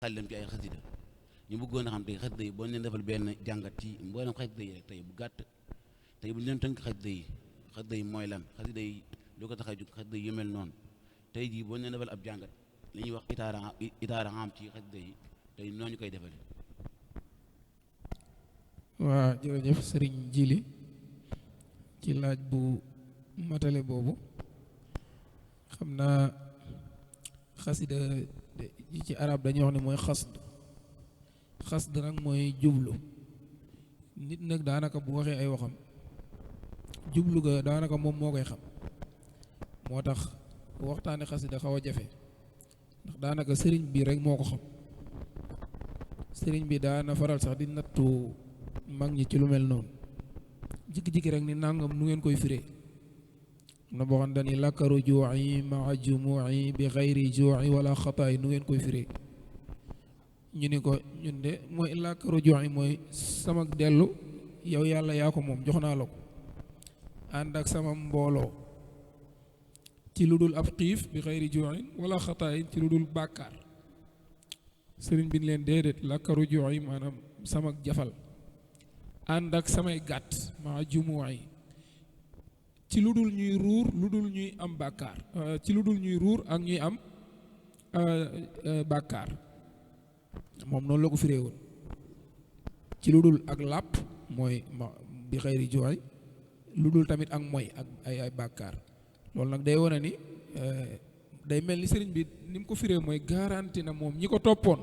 xàllam ci ay xasida ñu bëggoon a xam tey xasida yi boo leen defal benn jàngat ci mboolem xasida yi rek tey bu gàtt tey bu ñu leen tënk xasida yi mooy lan xasida yi lu ko tax a jóg xasida yi yu mel noonu tey jii boo leen defal ab jàngat li ñuy wax itaara am ci xasida yi tey noo ñu koy defale waa jërëjëf sëriñ Jili ci laaj bu matale boobu xam naa xasida yi ci arab dañuy wax ne mooy xasd nag mooy jublu nit nag daanaka bu waxee ay waxam jublu ga daanaka moom moo koy xam moo tax waxtaane xasida xaw a jafe ndax daanaka sëriñ bi rek moo ko xam sëriñ bi daana faral sax di nattu mag ñi ci lu mel noonu jikki-jikki rek ni nangam nu ngeen koy firee na boo xam dani làkkaru juu'i maa jumu'i bi xayri juu'i wala xataay nu ngeen koy firee ñu ni ko ñun de mooy làkkaru juu'i mooy sama dellu yow yàlla yaa ko moom jox naa la ko ànd ak sama mbooloo ci lu dul ab xiif bi xayri juu'in wala xataay ci lu dul bàkkaar sëriñ bi leen déedéet làkkaru juu'i maanaam sama jafal ànd ak samay gàtt maa jumu'i ci lu dul ñuy ruur lu dul ñuy am bàkkaar ci lu dul ñuy ruur ak ñuy am bàkkaar moom noonu la ko firee woon ci lu dul ak làpp mooy bi xayri jooy lu dul tamit ak moy ak ay bàkkaar loolu nag day wane ni day mel ni sëriñ bi ni mu ko firee mooy garanti na moom ñi ko toppoon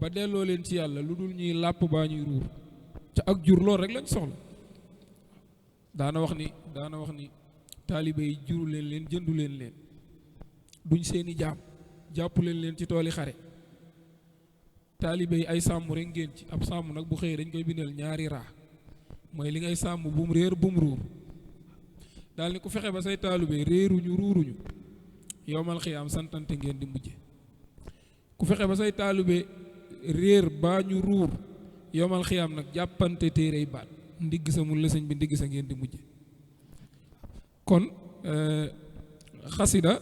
ba delloo leen ci yàlla lu dul ñuy làpp baa ñuy ruur ca ak jur loolu rek lañ soxla daana wax ni taalibe yi juru leen jëndu leen duñ seeni jaam jàpp leen ci tooli xare taalibe yi ay sàmm rek ngeen ci ab sàmm nag bu xëyee dañ koy bindal ñaari raa mooy li ngay sàmm bu mu réer bu mu ruur daal ni ku fexe ba say taalibe réeruñu ruuruñu yowmal xiyaam santante ngeen di mujje ku fexe ba say taalibe réer baa ñu ruur yowmal xiyaam nag jàppante téerey baat ndigg sa mun la sëñ bi ndigg sa ngeen di mujje kon xasida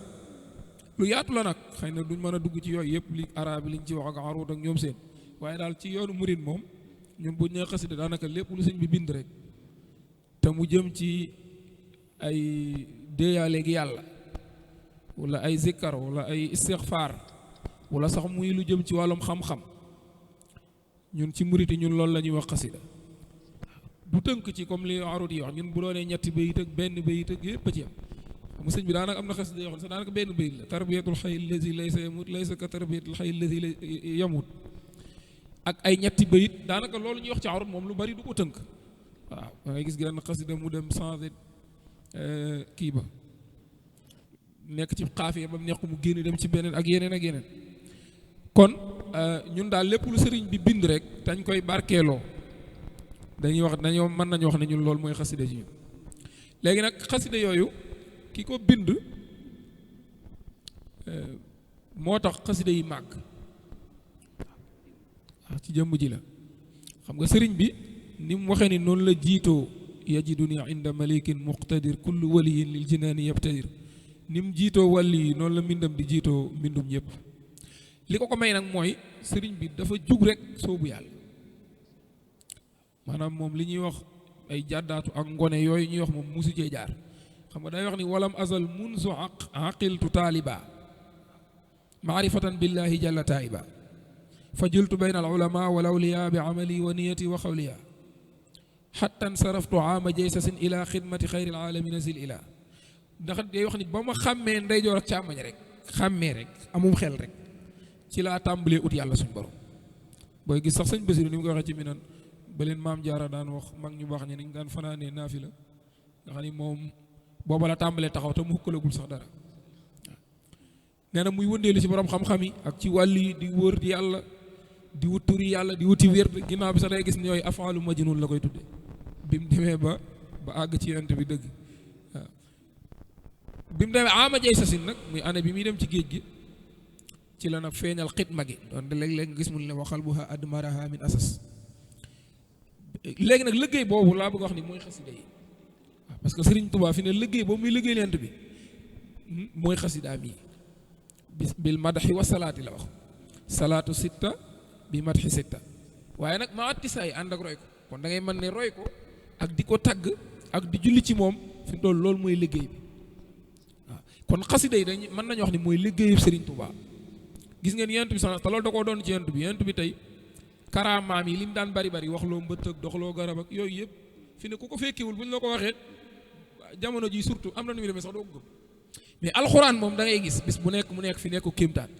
lu yaatu la nag xëy na duñ mën a dugg ci yooyu yëpp li arab liñ ci wax ak aruut ak ñoom seen waaye daal ci yoonu murit moom ñun buñ nee xasida daanaka lépp lu sëñ bi bind rek te mu jëm ci ay déeyaale gi yàlla wala ay zikkar wala ay istixfaar wala sax muy lu jëm ci wàllum xam-xam ñun ci murit yi ñun loolu la ñuy wax xasida du tënk ci comme li arut yi wax ñun bu doonee ñetti bayit ak benn bayit ak yëpp a ci am xam sëñ bi daanaka am na xasida yoo xam ne sax daanaka benn bayit la tarbiyatul xay lazi laysa yamut laysa ka tarbiyatul xay lazi yamut ak ay ñetti bayit daanaka loolu ñuy wax ci arut moom lu bari du ko tënk waaw da ngay gis genn xasida mu dem changé kii ba nekk ci xaafiya ba mu nekk mu génn dem ci beneen ak yeneen kon ñun daal lépp lu sëriñ bi bind rek dañ koy barkeeloo dañuy wax mën nañu wax ne ñun loolu mooy xasida ji léegi nag xasida yooyu ki ko bind moo tax xasida yi màgg ci jëmm ji la xam nga sëriñ bi ni mu waxee ni noonu la jiitoo yajiduni inda malikin muqtadir kullu waliyin lil jinaani yabtadir ni mu jiitoo wàlli yi noonu la mbindam di jiitoo mbindum ñëpp li ko may nag mooy sëriñ bi dafa jug rek soobu yàlla maanaam moom li ñuy wax ay jàddaatu ak ngone yooyu ñuy wax moom musu cee jaar xam nga day wax ni walam azal munzu aqiltu taaliba maarifatan billahi jalla taiba fa jultu bayna al ulama wal awliya bi amali wa niyati wa xawliya xatta nsaraftu aama jaysasin ila xidmati xayri al alamina zil ila ndax day wax ni ba ma xàmmee ndeyjoor ak càmmoñ rek xàmmee rek amum xel rek ci laa tàmbalee ut yàlla suñu borom booy gis sax sëñ Basiru ni mu ko waxee ci minan ba leen maam jaara daan wax mag ñu baax ñi ni ñu daan fanaanee naafila nga xam ni moom booba la tàmbalee taxaw te mu hukkalagul sax dara nee na muy wëndeelu ci borom xam-xam yi ak ci wàll yi di wër di yàlla di wut turi yàlla di wuti wér ginnaaw bi sax day gis ne yooyu afaalu majnun la koy tudde bi mu demee ba àgg ci yonent bi dëgg waaw bi mu demee ama jay sasin nag muy année bi muy dem ci géej gi ci la nag feeñal xitma gi doon de léeg-léeg nga gis mu ne waxal buha admaraha min asas léegi nag liggéey boobu laa bëgg wax ni mooy xasida yi parce que Sëriñ Tuubaa fi ne liggéey boobu muy liggéey lent bi mooy xasidaam yi bil madaxi wa salaati la wax salaatu sitta bi matxi sitta waaye nag ma attisaa yi ànd ak roy ko kon da ngay mën ne roy ko ak di ko tagg ak di julli ci moom fi mu toll loolu mooy liggéey bi waaw kon xasida yi dañ mën nañu wax ni mooy liggéeyu Serigne Touba gis ngeen yent bi sax te loolu da koo doon ci yent bi tey karaamaam yi li mu daan bari wax loo mbëtt ak doxloo garab ak yooyu yëpp fi ne ku ko fekkiwul bu ñu la ko waxee jamono ji surtout am na nu muy demee sax doo ko gëm mais alxuraan moom da ngay gis bis bu nekk mu nekk fi nekk kéemtaan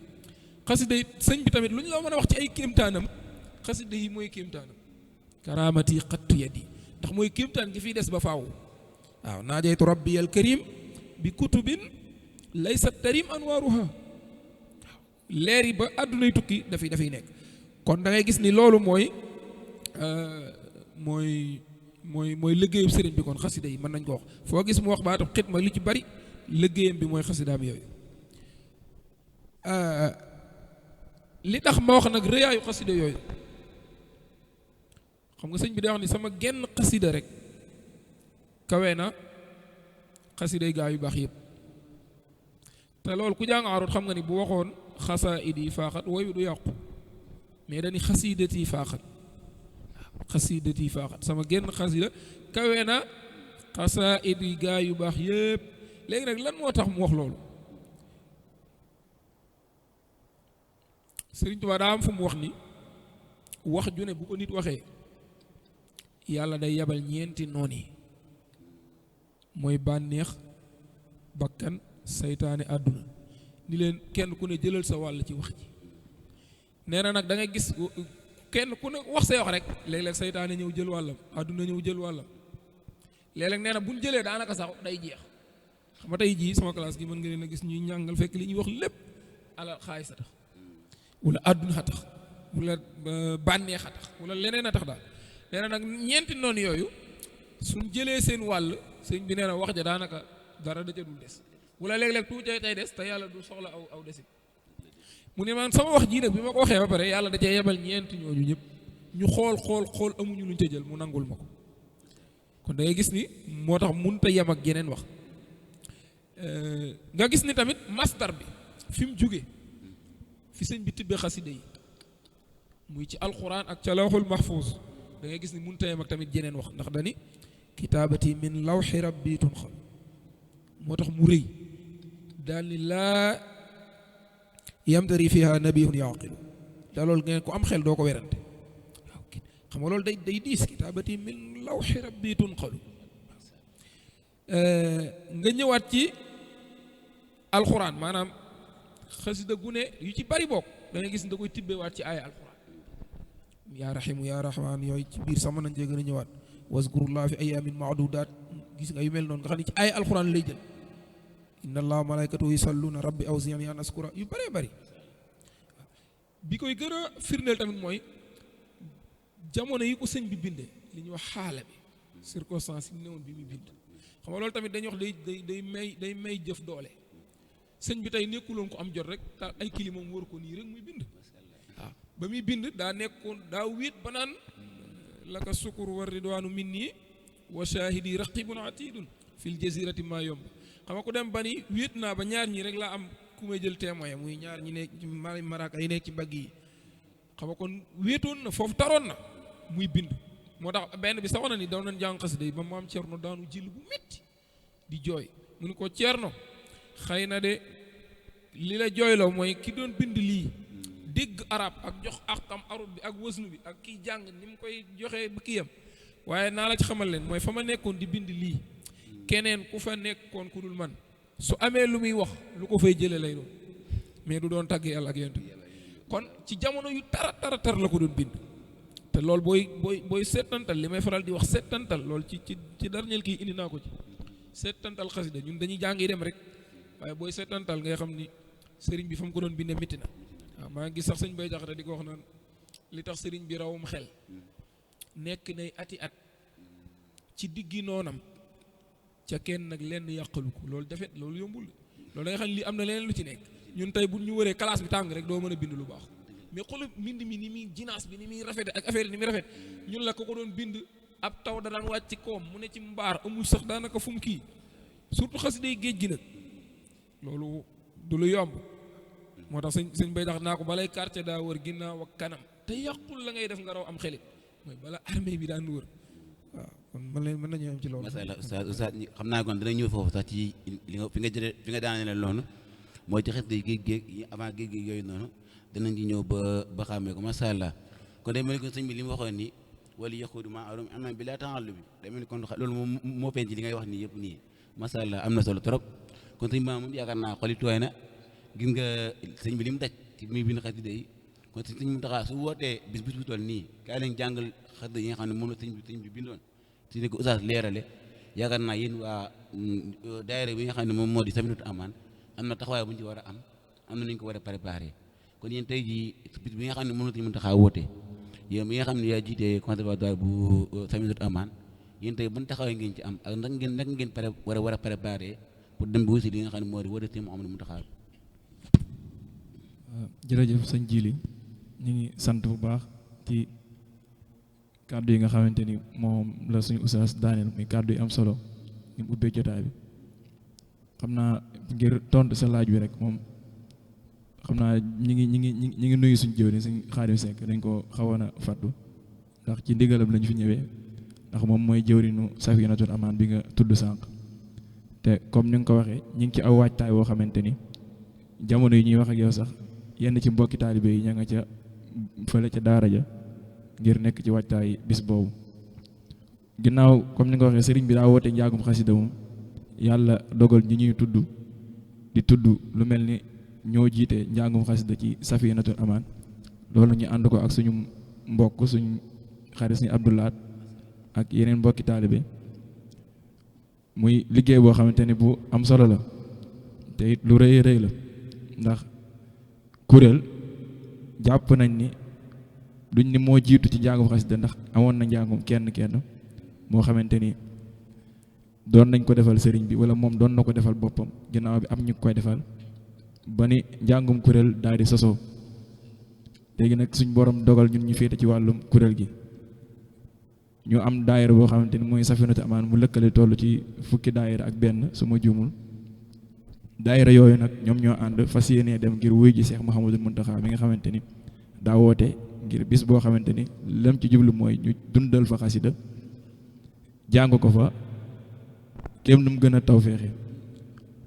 xasida yi sëñ bi tamit lu ñu la mën a wax ci ay kéemtaanam xasida yi mooy kéemtaanam karaamati xattu yadi ndax mooy kéemtaan gi fiy des ba faaw waaw naajaytu rabbi al karim bi kutubin laysa tarim anwaaruha leer yi ba àddunay tukki dafay nekk kon da ngay gis ni loolu mooy liggéeyu sëriñ bi kon xasida yi mën nañ ko wax foo gis mu wax baatu xidma li ci bari liggéeyam bi mooy xasidaam yooyu li tax ma wax nag rëyaayu xasida yooyu xam nga sëñ bi day wax ni sama genn xasida rek kawe na xasida yi gaa yu baax yëpp te loolu ku jàng arut xam nga ni bu waxoon xasaayid yi faaxat woy bi du yàqu mais dañuy xasiidat yi faaxat xasiidat yi faaxat sama genn xasida kawe na xasaayid yi gaa yu baax yëpp léegi nag lan moo tax mu wax loolu Sëriñ Tuubaa daa am fu mu wax ni wax ju ne bu ko nit waxee yàlla day yabal ñeenti noon yi mooy bànneex bakkan saytaane àdduna ni leen kenn ku ne jëlal sa wàll ci wax ji nee na nag da ngay gis kenn ku ne wax say wax rek léeg-léeg saytaane ñëw jël wàllam àdduna ñëw jël wàllam léeg-léeg nee na bu ñu jëlee daanaka sax day jeex xam nga tey jii sama classe gi mën nga leen a gis ñuy ñàngal fekk li ñuy wax lépp alal xaalis a tax wala àdduna a tax wala bànneex a tax wala leneen a tax daal nee na nag ñeenti noonu yooyu suñ jëlee seen wàll sëñ bi nee na wax ja daanaka dara da ca dul des wala léeg-léeg tuuti tey des te yàlla du soxla aw desit mu ne man sama wax jii nag bi ma ko waxee ba pare yàlla da cee yebal ñeenti ñooñu ñëpp ñu xool amuñu luñ ca jël mu nangul ma ko kon da ngay gis ni moo tax mënut a yem ak yeneen wax nga gis ni tamit masdar bi fi mu jóge fi sëñ bi tibbee xasida yi muy ci alquran ak ca lawxul mahfuz da ngay gis ni mënut a yem ak tamit yeneen wax ndax dani kitaabati min lawxi rabbi tunxal moo tax mu rëy daal ni laa yamtari fiha nabiyun yaqilu te loolu ngeen ko am xel doo ko werante waaw xam nga loolu day diis kitaabati min lawxi rabbi tunxalu nga ñëwaat ci alxuraan maanaam xasida gu ne yu ci bari bokk da ngay gis da koy tibbewaat ci aaya alxuraan yaa raximu yaa raxmaan yooyu ci biir sama nañ cee gën a ñëwaat waskurullah fi ayamin maadudaat gis nga yu mel noonu nga xam ne ci aaya alxuraan lay jël inna allaha malaykatahu yusalluna rabbi awzi'ni an askura yu bëree bëri bi koy gën a firndeel tamit mooy jamono yi ko sëñ bi bindee li ñuy wax xaala bi circonstance yi newoon bi muy bind xam nga loolu tamit dañuy wax day may jëf doole sëñ bi tey nekkuloon ko am jot rek ay kilimam wër ko nii rek muy bind waaw ba muy bind daa nekkoon daa wéet ba naan laka sukur wa ridwaanu minni wa shahidi raqibun atidun fil jazirati maa yomb xam nga ko dem ba ni wéet naa ba ñaar ñi rek laa am ku may jël témoin muy ñaar ñi nekk ci maraaka yi nekk ci mbagg yi xam nga kon wéetoon na foofu taroon na muy bind moo tax benn bi sax na ni daw nañ jàng xasida yi ba maam Cerno daanu jël bu métti di jooy mu ni ko Cerno xëy na de li la jooyloo mooy ki doon bind lii dégg arab ak jox akam arab bi ak wasnu bi ak kiy jàng ni mu koy joxee ba kiyam waaye naa la ci xamal leen mooy fa ma nekkoon di bind lii keneen ku fa nekkoon ku dul man su amee lu muy wax lu ko fay jëlee lay doon mais du doon tàgg yàlla ak yonent kon ci jamono yu tar la ko doon bind te loolu booy seetantal li may faral di wax seetantal loolu ci dernier kii indi naa ko ci seetantal xasida ñun dañuy jàng yi dem rek waaye booy seetantal ngay xam ni sëriñ bi fa mu ko doon bindee métti na waaw maa ngi gis sax sëñ Bay Jaxate di ko wax naan li tax sëriñ bi rawum xel nekk nay ati at ci diggi noonam ca kenn nag lenn yàqalu ko loolu defet loolu yombul loolu da nga xam ne lii am na leneen lu ci nekk ñun tey bu ñu wëree classe bi tàng rek doo mën a bind lu baax mais xoolal mbind mi ni muy jinaas bi ni muy rafet ak affaire ni muy rafet ñun la ko doon bind ab taw da daan wàcc ci koom mu ne ci mbaar amul sax daanaka fu mu kii surtout xasiday géej gi nag loolu du lu yomb moo tax sëñ bay tax naa ko balay quartier daa wër ginnaaw ak kanam te yàqul la ngay def nga raw am xelit mooy bala armée bi daan wër waaw kon mën nañu am ci loolu. masala oustaz xam naa kon dina ñëw foofu sax ci li nga fi nga daanee loolu mooy ci xes day géej yi avant géej yooyu noonu dinañ ci ñëw ba xàmmee ko masha Allah kon day mel ni kon sëñ bi li mu waxoon ni wala yaquudu ma arum am na bi laa taxallu bi day mel ni kon loolu moom moo feeñ ci li ngay wax nii yëpp nii masha Allah am na solo trop kon sëñ Mamoune yaakaar naa xoli tooy na gis nga sëñ bi li mu daj ci muy bind xasida yi kon sëñ mu taxaa su wootee bis bu toll nii kaay lañ jàngal xasida yi nga xam ne moom la sëñ bi bindoon si ne ko oustaz leerale yaakaar naa yéen waa daayira bi nga xam ne moom moo di Safinatoul Amaan am na taxawaay bu ñu ci war a am na ñu ko war a préparé kon yéen tey jii bis bi nga xam ne moom la sëñ mu taxaa woote yéen bi nga xam ne yaa jiite conservatoire bu Safinatoul Amaan yéen tey ban taxawaay ngeen ci am ak nag ngeen war a préparé pour dem bi aussi li nga xam ne moo di woote sëñ Mouhamadou Mountakha. jërëjëf sëñ Jili ñu ngi sant bu baax ci kàddu yi nga xamante ni moom la suñu oustaz daaneel muy kàddu yi am solo ñu ubbee jotaay bi xam naa ngir tontu sa laaj bi rek moom xam naa ñi ngi nuyu suñu jëwriñ suñ Xaadim Seck dañ ko xawoon a fàttu ndax ci ndigalam lañu fi ñëwee ndax moom mooy jëwriñu Safinatoul Amaan bi nga tudd sànq te comme ni nga ko waxee ñi ngi ci aw waajtaay woo xamante ni jamono yi ñuy wax ak yow sax yenn ci mbokki taalibe yi ña nga ca fële ca daara ja ngir nekk ci waajtaay bis boobu ginnaaw comme ni nga waxee sëriñ bi daa woote njàngum xasida moom yàlla dogal ñi ñuy tudd di tudd lu mel ni ñoo jiite njàngum xasida ci Safinatoul Amaan loolu ñu ànd ko ak suñu mbokk suñ xarit suñu Abdoulaat ak yeneen mbokki taalibe muy liggéey boo xamante ni bu am solo la te it lu rëy rëy la ndax kuréel jàpp nañ ni duñ ni moo jiitu ci njàngum xasida ndax amoon na njàngum kenn moo xamante ni doon nañ ko defal sëriñ bi wala moom doon na ko defal boppam ginnaaw bi am ñu koy defal ba ni njàngum kuréel daal di sosoo léegi nag suñ borom dogal ñun ñu féete ci wàllum kuréel gi ñu am daayira boo xamante ni mooy Safinatoul Amaan mu lëkkale toll ci fukki daayira ak benn su ma juumul daayira yooyu nag ñoom ñoo ànd fas yéenee dem ngir wuy ji Cheikh Mouhamadou Mountakha mi nga xamante ni daa woote ngir bis boo xamante ni lam ci jublu mooy ñu dundal fa xasida jàng ko fa kéem nu mu gën a taw feexe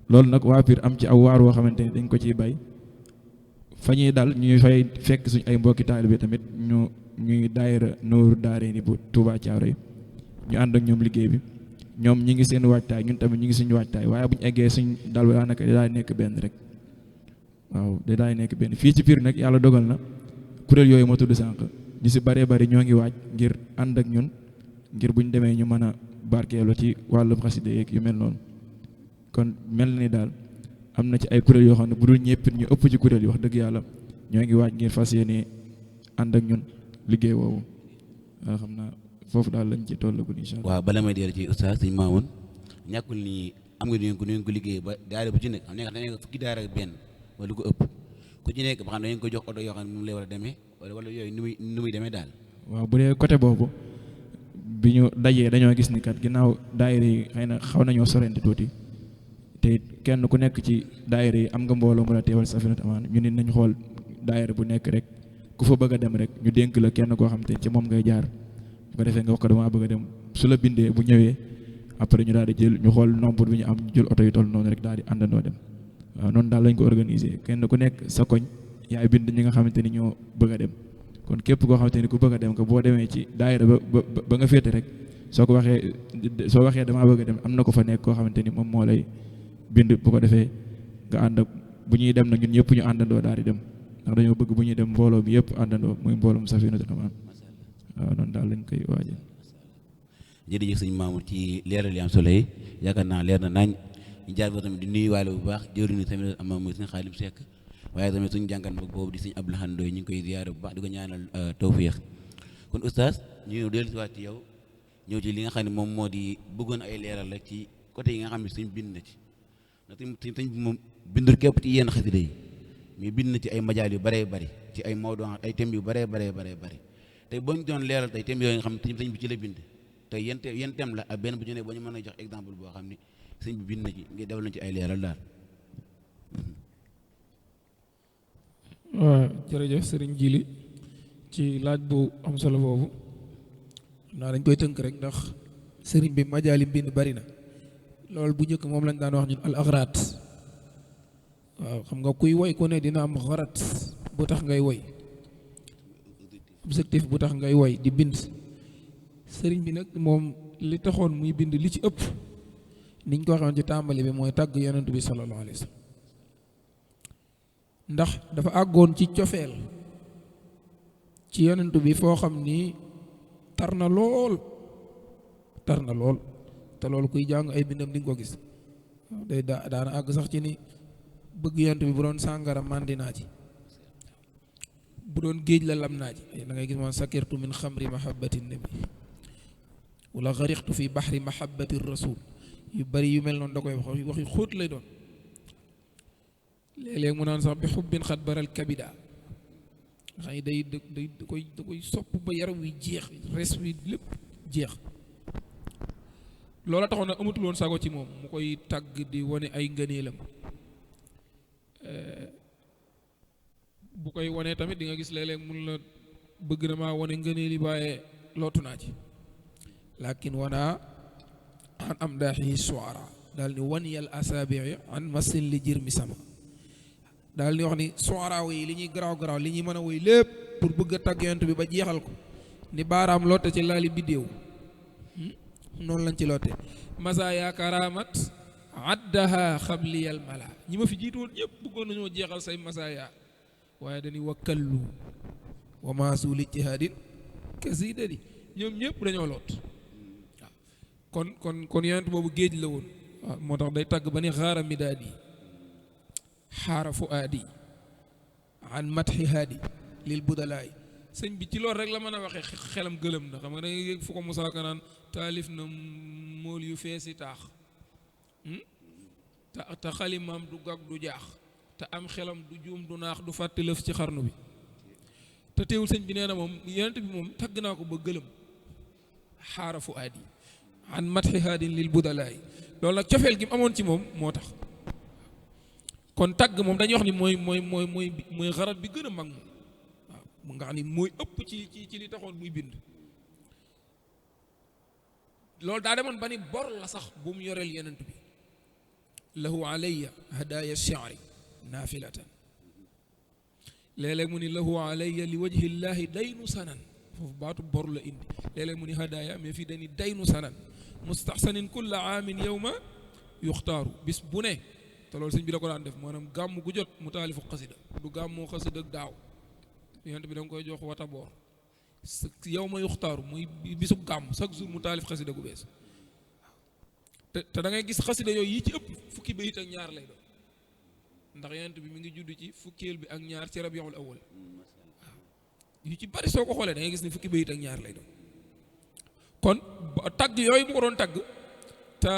loolu nag waa Pire am ci aw waar woo xamante ni dañ ko ciy bay fa ñuy dal ñuy fay fekk suñ ay mbokki taalibe tamit ñuy daayira Nooru Daarayni bu Touba Thiaroye ñu ànd ak ñoom liggéey bi ñoom ñi ngi seen waajtaay ñun tamit ñu ngi suñu waajtaay waaye bu ñu eggee suñ dal daanaka daay nekk benn rek waaw daay nekk benn fii ci Pire nag yàlla dogal na kuréel yooyu ma tudd sànq ñu si bëree bëri ñoo ngi waaj ngir ànd ak ñun ngir buñ demee ñu mën a barkeelu ci wàllum xasida yeeg yu mel noonu kon mel na ni daal am na ci ay kuréel yoo xam ne bu dul ñëpp ñu ëpp ci kuréel yi wax dëgg yàlla ñoo ngi waaj ngir fas yéene ànd ak ñun liggéey woowu waaw xam naa foofu daal lañ ci tollagul incha allah. waaw bala may dellu ci oustaz sëñ Mamoune ñàkkul ni am nga nu ngeen ko liggéey ba daara bu ci nekk xam ne fukki daara ak benn wala lu ko ëpp ku ci nekk ba xam ne dañu ko jox oto yoo xam ne moom lay war a demee wala yooyu nu muy demee daal. waaw bu dee côté boobu bi ñu dajee dañoo gis ni kat ginnaaw daayira yi xëy na xaw nañoo sorente tuuti te kenn ku nekk ci daayira yi am nga mbooloo mu la teewal Safinatoul Amaan ñu ne nañ xool daayira bu nekk rek ku fa bëgg a dem rek ñu dénk la kenn koo xam te ci moom ngay jaar bu ko defee nga wax ko damaa bëgg a dem su la bindee bu ñëwee après ñu daal di jël ñu xool nombre bi ñu am ñu jël oto yu toll noonu rek daal di àndandoo dem waaw noonu daal lañ ko organiser kenn ku nekk sa koñ yaay bind ñi nga xamante ni ñoo bëgg a dem kon képp koo xamante ni ku bëgg a dem ko boo demee ci daayira ba nga féete rek soo waxee damaa bëgg a dem am na ko fa nekk koo xamante ni moom moo lay bind bu ko defee nga ànd ak bu ñuy dem na ñun ñëpp ñu àndandoo daal di dem ndax dañoo bëgg bu ñuy dem mbooloo bi yëpp àndandoo muy mbooloom Safinatoul Amaan waaw noonu daal lañ koy waajal. jërëjëf sëñ Mamour ci leeral yi am solo yi yaakaar naa leer na nañ ñu jaar ba tamit di nuyuwaale bu baax jëwriñu Safinatoul Amaan muy sëñ Xaadim Seck waaye tamit suñu jàngat mag boobu di sëñ Abdou Lahad Ndoye ñu ngi koy ziyaare bu baax di ko ñaanal tawféex kon oustaz ñu dellu si waat ci yow ñëw ci li nga xam ne moom moo di bëggoon ay leeral rek ci côté yi nga xam ne suñ bind na ci ndax sëñ bi moom bindul képp ci yenn xasida yi mais bind na ci ay majaal yu bëree bëri ci ay mawdu ay thèmes yu bëree bëri tey boo ñu doon leeral tey thèmes yooyu nga xam ne sëñ bi ci la bind tey yan thème la ak benn bu ñu ne ba ñu mën a jox exemple boo xam ne sëñ bi bind na ci ngir defal nañ ci ay leeral daal. waaw jërëjëf sëriñ Jili ci laaj bu am solo boobu xam naa dañ koy tënk rek ndax sëriñ bi majaali mbind bari na loolu bu njëkk moom lañ daan wax ñun al axraat waaw xam nga kuy woy ku ne dina am xarat bu tax ngay woy objectif bu tax ngay woy di bind sëriñ bi nag moom li taxoon muy bind li ci ëpp niñ ko waxoon ci tàmbali bi mooy tàgg yonent bi sallallahu alayhi wa sallam ndax dafa àggoon ci cofeel ci yonent bi foo xam ni tar na lool te loolu kuy jàng ay bindam di nga ko gis day daana àgg sax ci ni bëgg yonent bi bu doon sàngara màndi naa ci bu doon géej la lam naa ci da ngay gis moom sakirtu min xamri mahabbati nabi wala garixtu fi baxri mahabbati rasul yu bari yu mel noonu da koy wax yu xóot lay doon léeg-léeg mu naan sax bi xubbin xat baral kabida nga xam ne da koy sopp ba yaram wi jeex res wi lépp jeex loola taxoon nag amatul woon sago ci moom mu koy tàgg di wane ay ngëneelam bu koy wanee tamit di nga gis léeg-léeg mun la bëgg na maa wane ngëneeli waaye lootu naa ci lakin wana an am daaxi suara daal ni wan yal asaabii an masin li jër mi sama daal ni wax ni suara yi li ñuy garaaw li ñuy mën a woy lépp pour bëgg a tàgg yonent bi ba jeexal ko ni baaraam loote ci laali biddéew noonu lañ ci loote masaya karamat addaha xabliyal mala ñi ma fi jiitoon ñëpp bëggoon nañoo jeexal say masaya waaye dañuy wakkallu wa maasul ijtihaadin kasidadi ñoom ñëpp dañoo loot waaw kon yonent boobu géej la woon waaw moo tax day tàgg ba ni xaara midaadi xaara fuaadi an matxi haadi lil budalaay sëñ bi ci loolu rek la mën a waxee xelam gëlëm na xam nga da ngay yëg fu ko Musaa Ka naan taalif na mool yu feesi taax te xalimaam du gag du jaax te am xelam du juum du naax du fàtte lëf ci xarnu bi te teewul sëñ bi nee na moom yonent bi moom tagg naa ko ba gëlëm xaara fuaadi an matxi haadin lil budalaay loolu nag cofeel gi mu amoon ci moom moo tax kon tagg moom dañuy wax ni mooy xarat bi gën a mag moom waaw mu nga xam ni mooy ëpp ci li taxoon muy bind loolu daa demoon ba ni bor la sax bu mu yoreel yonent bi lahu alayya hadaaya shi'ri naafilatan léeg-léeg mu ni lahu alayya li wajhi llahi daynu sanan foofu baatu bor la indi léeg-léeg mu ni hadaaya mais fii dañuy daynu sanan mustaxsanin kulla aamin yawma yuxtaaru bis bu ne te loolu sëñ bi da ko daan def maanaam gàmm gu jot mu taalifu xasida du gàmmoo xasida ak daaw yonent bi da nga koy jox wata boor yawma yuxtaaru muy bisub gàmm chaque jour mu taalif xasida gu bees te da ngay gis xasida yooyu yi ci ëpp fukki bayit ak ñaar lay doon ndax yonent bi mi ngi judd ci fukkeel bi ak ñaar ci rabiul awwal waaw yu ci bari soo ko xoolee da ngay gis ni fukki bayit ak ñaar lay doon kon tagg yooyu mu ko doon tagg te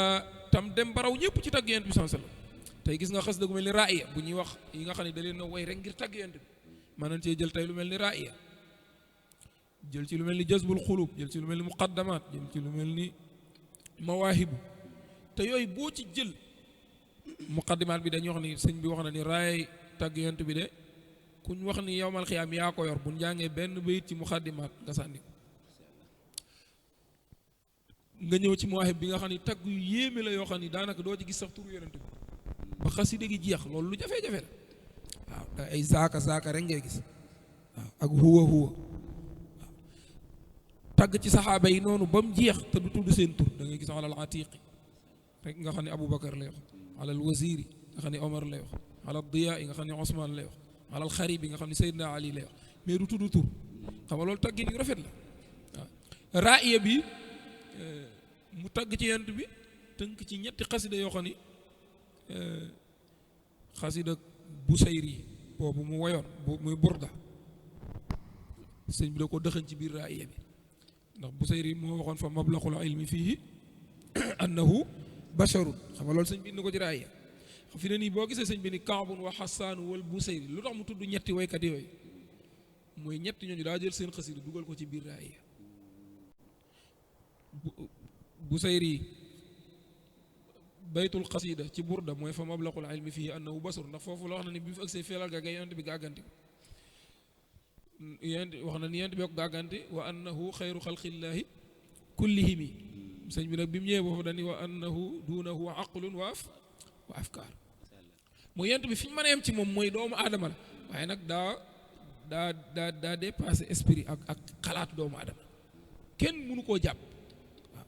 tam dem baraw ñëpp ci tagg yonent bi sallallahu alayhi wasallam tey gis nga xasida gu mel ni raaya bu ñuy wax yi nga xam ne da leen a woy rek ngir tagg yonent bi mën nañ cee jël tey lu mel ni raaya jël ci lu mel ni jazbul xulub jël ci lu mel ni muqaddamaat jël ci lu mel ni mawaahibu te yooyu boo ci jël muqaddimaat bi dañuy wax ni sëñ bi wax na ni raay tagg yonent bi de kuñ wax ni yowmal xiyaam yaa ko yor buñ jàngee benn bayit ci muqaddimaat nga sànni ko nga ñëw ci mawaahib bi nga xam ni tagg yu yéeme la yoo xam ni daanaka doo ci gis sax turu yonent bi ba xasida gi jeex loolu lu jafe-jafe la waaw ay zaaka rek ngay gis waaw ak huwa waaw tagg ci saxaaba yi noonu ba mu jeex te du tudd seen tur da ngay gis alal atiqi rek nga xam ne Aboubacar lay wax alal waziri nga xam ne Omar lay wax alal diyaa yi nga xam ne Ousmane lay wax alal xarib yi nga xam ne Seydina Ali lay wax mais du tudd tur xam nga loolu taggin yu rafet la waaw raaya bi mu tagg ci yent bi tënk ci ñetti xasida yoo xam ni xasida Busayri boobu mu woyoon boobu muy burda sëñ bi da ko dëxañ ci biir raaya bi ndax Busayri moo waxoon fa mablaxul ilmi fiihi annahu basharun xam nga loolu sëñ bi indi ko ci raaya fi ne nii boo gisee sëñ bi ni Kaabun wa Xasaanu wal Busayri lu tax mu tudd ñetti waykat yooyu mooy ñetti ñooñu daa jël seen xasida dugal ko ci biir raaya Busayri baytul xasida ci burda mooy fa mablaxul ilmi fiihi annahu basharun ndax foofu la wax na ni bi mu fi agsee feelal ga gay yonent bi gàgganti ko yent wax na ni yent bi ko gàggante wa annahu xayru xalqillaahi kullihimi sëñ bi nag bi mu ñëwee foofu dañuy wa annahu duunahu aqlun wa afkaar mu yent bi fi ñu mën a yem ci moom mooy doomu aadama la waaye nag daa dépassé esprit ak xalaatu doomu aadama kenn mënu koo jàpp waaw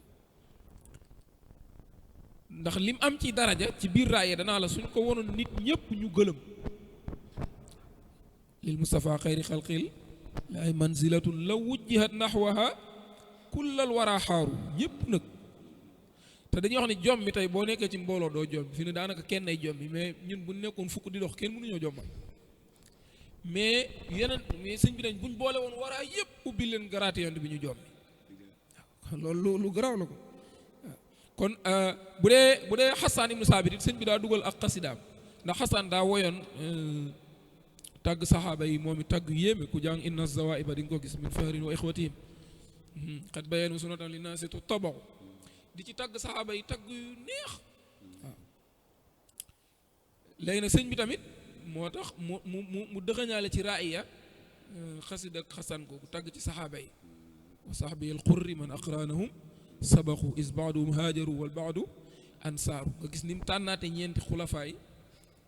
ndax lim am ci daraja ci biir raaye danaa la suñ ko wonoon nit ñëpp ñu gëlëm lil Mustafa xayri xalqil laay manzilatun law wujjihat naxwaha kullal wara xaaru ñëpp nag te dañuy wax ni jom mi tey boo nekkee ci mbooloo doo jom fi ne daanaka kenn ay jom bi mais ñun bu nekkoon fukk di dox kenn mënuñoo jommal mais sëñ bi dañ buñ boole woon waraa yëpp ubbi leen garaate yont bi ñu jom bi loolu lu garaaw la ko kon bu dee Xasaan ibnu Saabit it sëñ bi daa dugal ak xasidaam ndax Xasaan daa woyoon tàgg saxaaba yi moom i tàgg yéeme ku jàng inna zawaiba di nga ko gis min fahrin wa ixwatihim xat bayeenu sunatan li naasi tu tabaxu di ci tàgg saxaaba yi tàgg yu neex waaw léegi nag sëñ bi tamit moo tax mu dëxëñaale ci raaya xasid ak xasan googu tàgg ci saxaaba yi wa sahbi al qurri man aqranahum sabaxu is baaduhum haajaru wal baadu ansaaru nga gis ni mu tànnaate ñeenti xulafaa yi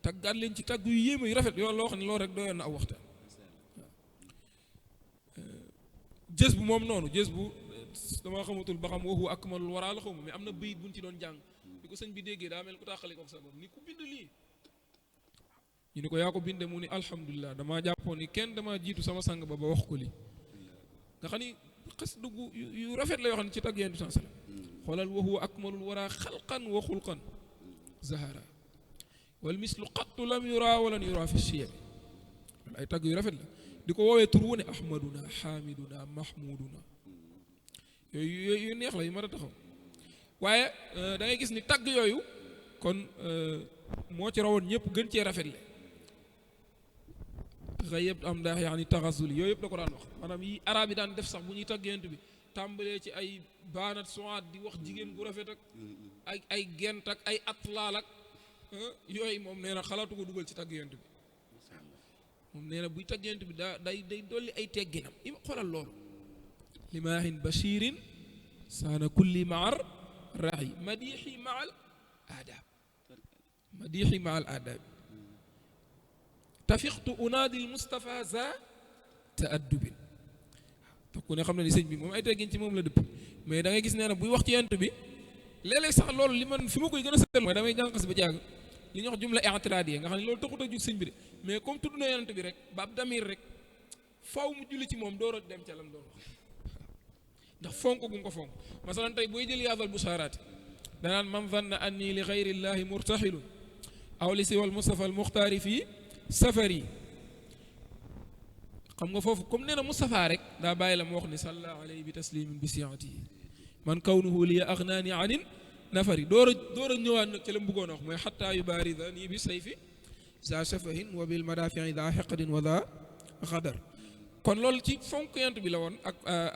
tàggaat leen ci tàgg yu yéeme yu rafet yoo loo xam ne loolu rek doyoon na aw waxtaan jës bu moom noonu jës bu dama xamatul ba xam waxu akmalul waraa la xaw ma mais am na bayit buñ ci doon jàng bi ko sëñ bi déggee daa mel ku tàqale ko sa bopp ni ku bind lii ñu ni ko yaa ko binde mu ni alhamdulilah damaa jàppoon ni kenn damaa jiitu sama sang ba wax ko lii nga xam ni xas dugg yu rafet la yoo xam ne ci tàgg yéen du sallam xoolal waxu akmalul waraa xalqan wa xulqan zahara wal mislu qattu lam yura walan yura fi siyami ay tàgg yu rafet la di ko woowee tur wu ne ahmaduna xaamiduna mahmuduna yooyu neex la yu mën a taxaw waaye da ngay gis ni tàgg yooyu kon moo ci rawoon ñëpp gën cee rafet le xëyëb am daax yaani taxasuli yooyu yëpp da ko daan wax maanaam yi arab yi daan def sax bu ñuy tàgg yent bi tàmbalee ci ay baanat suwaat di wax jigéen gu rafet ak ay gent ak ay atlaal ak yooyu moom nee na xalaatu ko dugal ci tàgg yent bi moom nee na buy tàgg yent bi day dolli ay tegginam ima xoolal loolu limaahin bashirin saana kulli maar raxi madixi maal aadaab madixi maal aadaab tafiqtu unaadi l Mustafa za taaddubin te ku ne xam na ni sëñ bi moom ay teggin ci moom la dëpp mais da ngay gis nee na buy wax ci yent bi léeg-léeg sax loolu li man fi ma koy gën a seetlu mooy damay jànqas ba jàng li ñuy wax jumla i'tiraadiya nga xam ne loolu taxut a jug sëñ bi de mais comme tudd na yonent bi rek baab damir rek faaw mu julli ci moom door a dem ca lam doon wax ndax fonk gu nga ko fonk masalan tey booy jël yaadal bushaaraati danaan man zanna anni li xayrillahi murtaxilun aw li siwal Mustafa al Muxtaari fii safari xam nga foofu comme nee na Mustafa rek daa bàyyi la mu wax ni salla alayhi bi taslimin bi siatihi man kawnuhu liya agnaani anin nafari door a ñëwaat nag ci la mu bëggoon a wax mooy xataa yubaarida nii bi sayfi za shafahin wa bil madafii da xeqadin wa da xadar kon loolu ci fonk yent bi la woon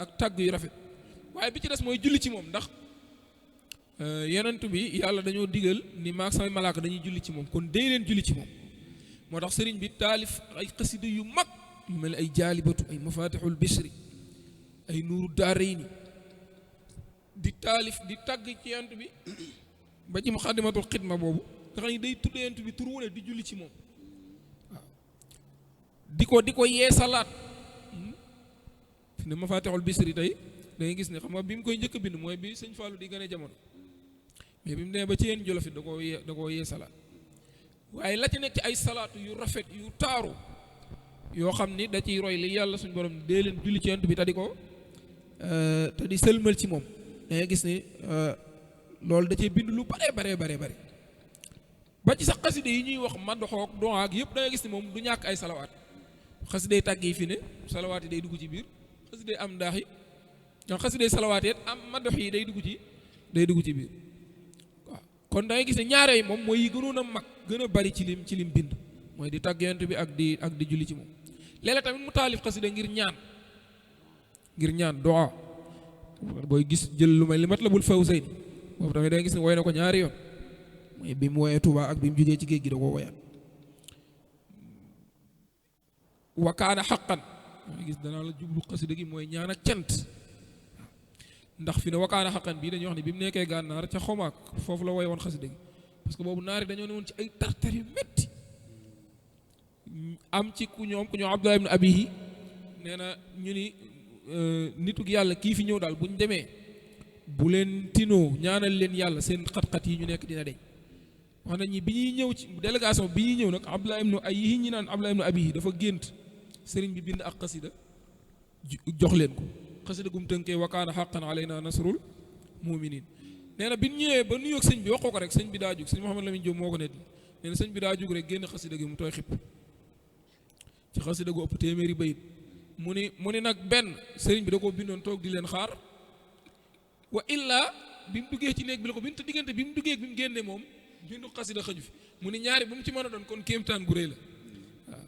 ak tàgg yu rafet waaye bi ci des mooy julli ci moom ndax yonent bi yàlla dañoo digal ni maag samay malaaka dañuy julli ci moom kon day leen julli ci moom moo tax sëriñ bi taalif ay xasida yu mag yu mel ay jaalibatu ay mafatixul bishri ay nuuru daarayni di taalif di tàgg ci yent bi ba ci muxaddimatul xidma boobu nga xam ne day tudd yent bi tur wu ne di julli ci moom waaw di ko yee salaat fi ne mafatixul bishri tey da ngay gis ne xam nga bi mu koy njëkk a bind mooy bi sëñ Fallou di gën a jamono mais bi mu demee ba ci yéen jolof it da koo yee salaat waaye la ci nekk ci ay salaatu yu rafet yu taaru yoo xam ni da ciy roy li yàlla suñu borom dee leen julli ci yent bi te di sëlmal ci moom da ngay gis ni loolu da cee bind lu bare ba ci sax xaside yi ñuy wax maddoxoog doaak yëpp da ngay gis ni moom du ñàkk ay salawaat xaside tàgg yi fi ne salawaat yi day dugg ci biir xaside am ndaax yi ñoo xaside salawaat yi am maddox yi day dugg ci biir waaw kon da ngay gis ne ñaare yi moom mooy yi gënoon a mag gën a bari ci lim bind mooy di tàgg yonent bi ak di julli ci moom léeg-léeg tamit mu taalif xaside ngir ñaan doa booy gis jël lu may li Matlabul Fawzayni boobu tamit da ngay gis ne woy na ko ñaari yoon mooy bi mu woyee Tuubaa ak bi mu jógee ci géej gi da koo woyaat wa kaana xaqan nga gis danaa la jublu xasida gi mooy ñaan ak cant ndax fi ne wakaana xaqan bii dañuy wax ne bi mu nekkee gànnaar ca xomaak foofu la woy woon xasida gi parce que boobu naari dañoo ne woon ci ay tartar yu métti am ci ku ñoom Abdullah ibn Abihi nee na ñu ni nitug yàlla kii fi ñëw daal bu ñu demee bu leen tinoo ñaanal leen yàlla seen xat-xat yi ñu nekk dina deñ wax nañ ñi bi ñuy ñëw ci délégation bi ñuy ñëw nag Abdullah ibn Abihi ñi naan Abdullah ibn Abihi dafa gént sëriñ bi bind ak xasida jox leen ko xasida gum tënkee wa kaana haqqan alayna nasrul muminin nee na bi ñu ñëwee ba nuyoog sëñ bi wax ko rek sëñ bi daa jug sëñ Mouhamed Lamine Diop moo ko net nee na sëñ bi daa jug rek génn xasida gi mu tooy xipp ci xasida gu ëpp téeméeri bayit mu ni nag benn sëriñ bi da koo bindoon toog di leen xaar wa illaa bi mu duggee ci néeg bi la ko bind te diggante bi mu duggee ak bi mu génnee moom bindu xasida xëju fi mu ni ñaari bu mu ci mën a doon kon kéemtaan gu rëy la waaw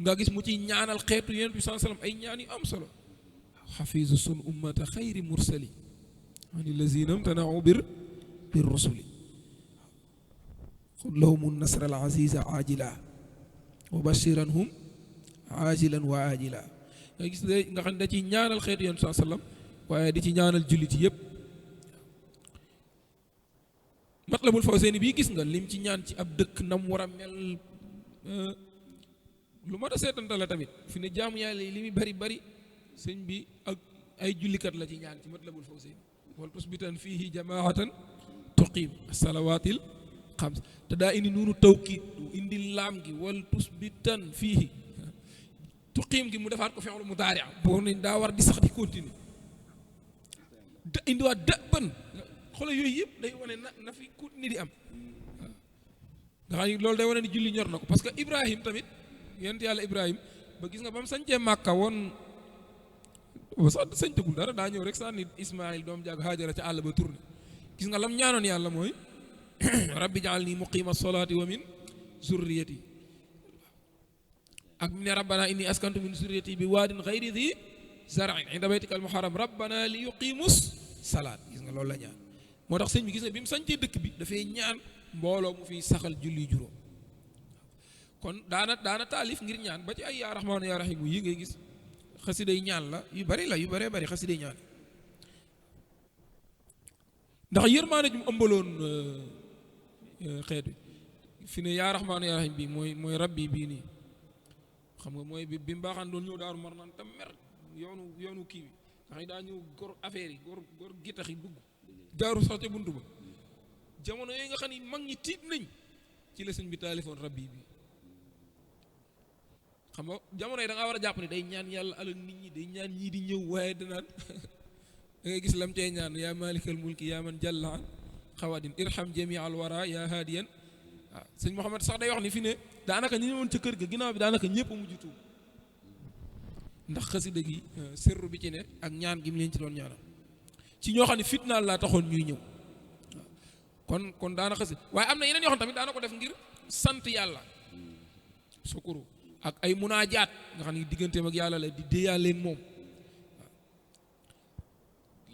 nga gis mu ci ñaanal xeetu yonent bi sallallahu alayhi wasallam ay ñaan yu am solo xafiisu sun ummata xayri mursali ani lazina mtanau bir rusuli xud lahumu nasra al aziza ajila wa bashiranhum ajilan wa ajila nga gis nga xam ne da ci ñaanal xeetu yonent sallallahu alayhi wasallam waaye di ci ñaanal jullit yëpp Matlabul Fawzayni bii gis nga lim ci ñaan ci ab dëkk nam war a mel lu mat a seetanta la tamit fi ne jaamu yàlla yi li muy bari bari sëñ bi ak ay jullikat la ci ñaan ci Matlabul Fawzayni wal tusbitan fihi jamaatan tuqim salawaatil xams te daa indi nuunu tawkiid indi laam gi wal tusbitan fihi tuqim gi mu defaat ko fi'lu mudaari boo nañ daa war di sax di continuer da indiwaat dëbban xoolal yooyu yëpp day wane na fi continuer di am nga xam ni loolu day wane ni julli ñor na ko parce que Ibrahim tamit yonent yàlla Ibrahim ba gis nga ba mu sañcee Màkka woon sax sañtagul dara daa ñëw rek sànni Ismaïl doom jàgg Haajara ca àll ba tourné gis nga lam ñaanoon yàlla mooy rabbi ja'alni muqima salaati wa min zurriyati ak ne rabbana inni askantu min zurriyati bi waadin ghayri dhi zar'in inda baytika al-muharram rabbana li yuqimus salaat gis nga loolu la ñaan moo tax sëñ bi gis nga bi mu sañcee dëkk bi dafay ñaan mbooloo mu fiy saxal julli juróom kon daana taalif ngir ñaan ba ci ay yaa rahmaanu yaa rahiim yi ngay gis xasiday ñaan la yu bëree bari xasiday ñaan ndax yërmaane ju mu ëmbaloon xeet wi fi ne yaa rahmaanu yaa rahiim bi mooy rabbi bii nii xam nga mooy bi mbaaxaan doon ñëw daaru mar naan tam mer yoonu kii bi nga xam daa ñëw gor affaire yi gor gittax yi dugg daaru sax ca buntu ba jamono yooyu nga xam ni mag ñi tiit nañ ci la sëñ bi taalifoon rabbi bi xam nga jamono yi da ngaa war a jàpp ne day ñaan yàlla alal nit ñi day ñaan ñii di ñëw waaye danaan da ngay gis lam cee ñaan yaa malikal mulki yaa man jalla an xawadin irham jami al wara yaa haadiyan waaw sëñ Mouhamed sax day wax ni fi ne daanaka ñi ñëwoon ca kër ga ginnaaw bi daanaka ñëpp a mujj tuub ndax xasida gi sirru bi ci ne ak ñaan gi mu leen ci doon ñaanal ci ñoo xam ne fitnaal laa taxoon ñuy ñëw waaw kon daana xasida waaye am na yeneen yoo xam tamit daana ko def ngir sant yàlla sukuru ak ay munaajaat nga xam ne digganteem ak yàlla la di déyaaleeg moom waaw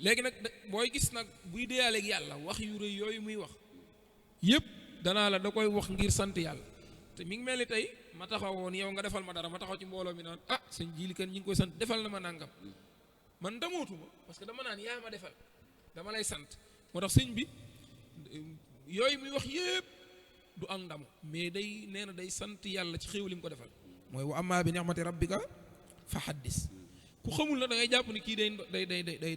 léegi nag booy gis nag buy déyaaleeg yàlla wax yu rëy yooyu muy wax yëpp danaa la da koy wax ngir sant yàlla te mi ngi mel ni tey ma taxawoon yow nga defal ma dara ma taxaw ci mbooloo mi naan ah sëñ Jili kan ñi ngi koy sant defal na ma nangam man damootuma parce que dama naan yaa ma defal dama lay sant moo tax sëñ bi yooyu muy wax yëpp du am ndam mais day nee na day sant yàlla ci xéew li mu ko defal mooy wa amma bi ni'mati rabbika fa haddis ku xamul na da ngay jàpp ni kii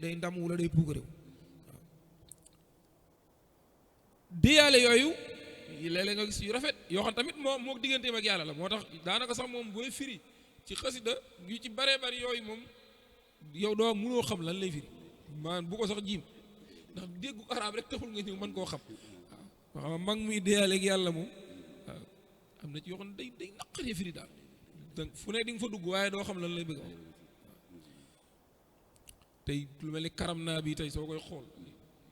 day ndam wala day puukaréew waaw diyaale yooyu léeg-léeg nga gis yu rafet yoo xam tamit moo digganteem ak yàlla la moo tax daanaka sax moom booy firi ci xasida yu ci baree bari yooyu moom yow doo mënoo xam lan lay firi man bu ko sax jiim ndax déggu arab rek taxul nga ñëw mën koo xam waaw mag muy diyaale ak yàlla moom waaw am na ci yoo xam ne day naqaree firi daal donc fu ne di nga fa dugg waaye doo xam lan lay bëgg wax tey lu mel ni karam naa bi tey soo koy xool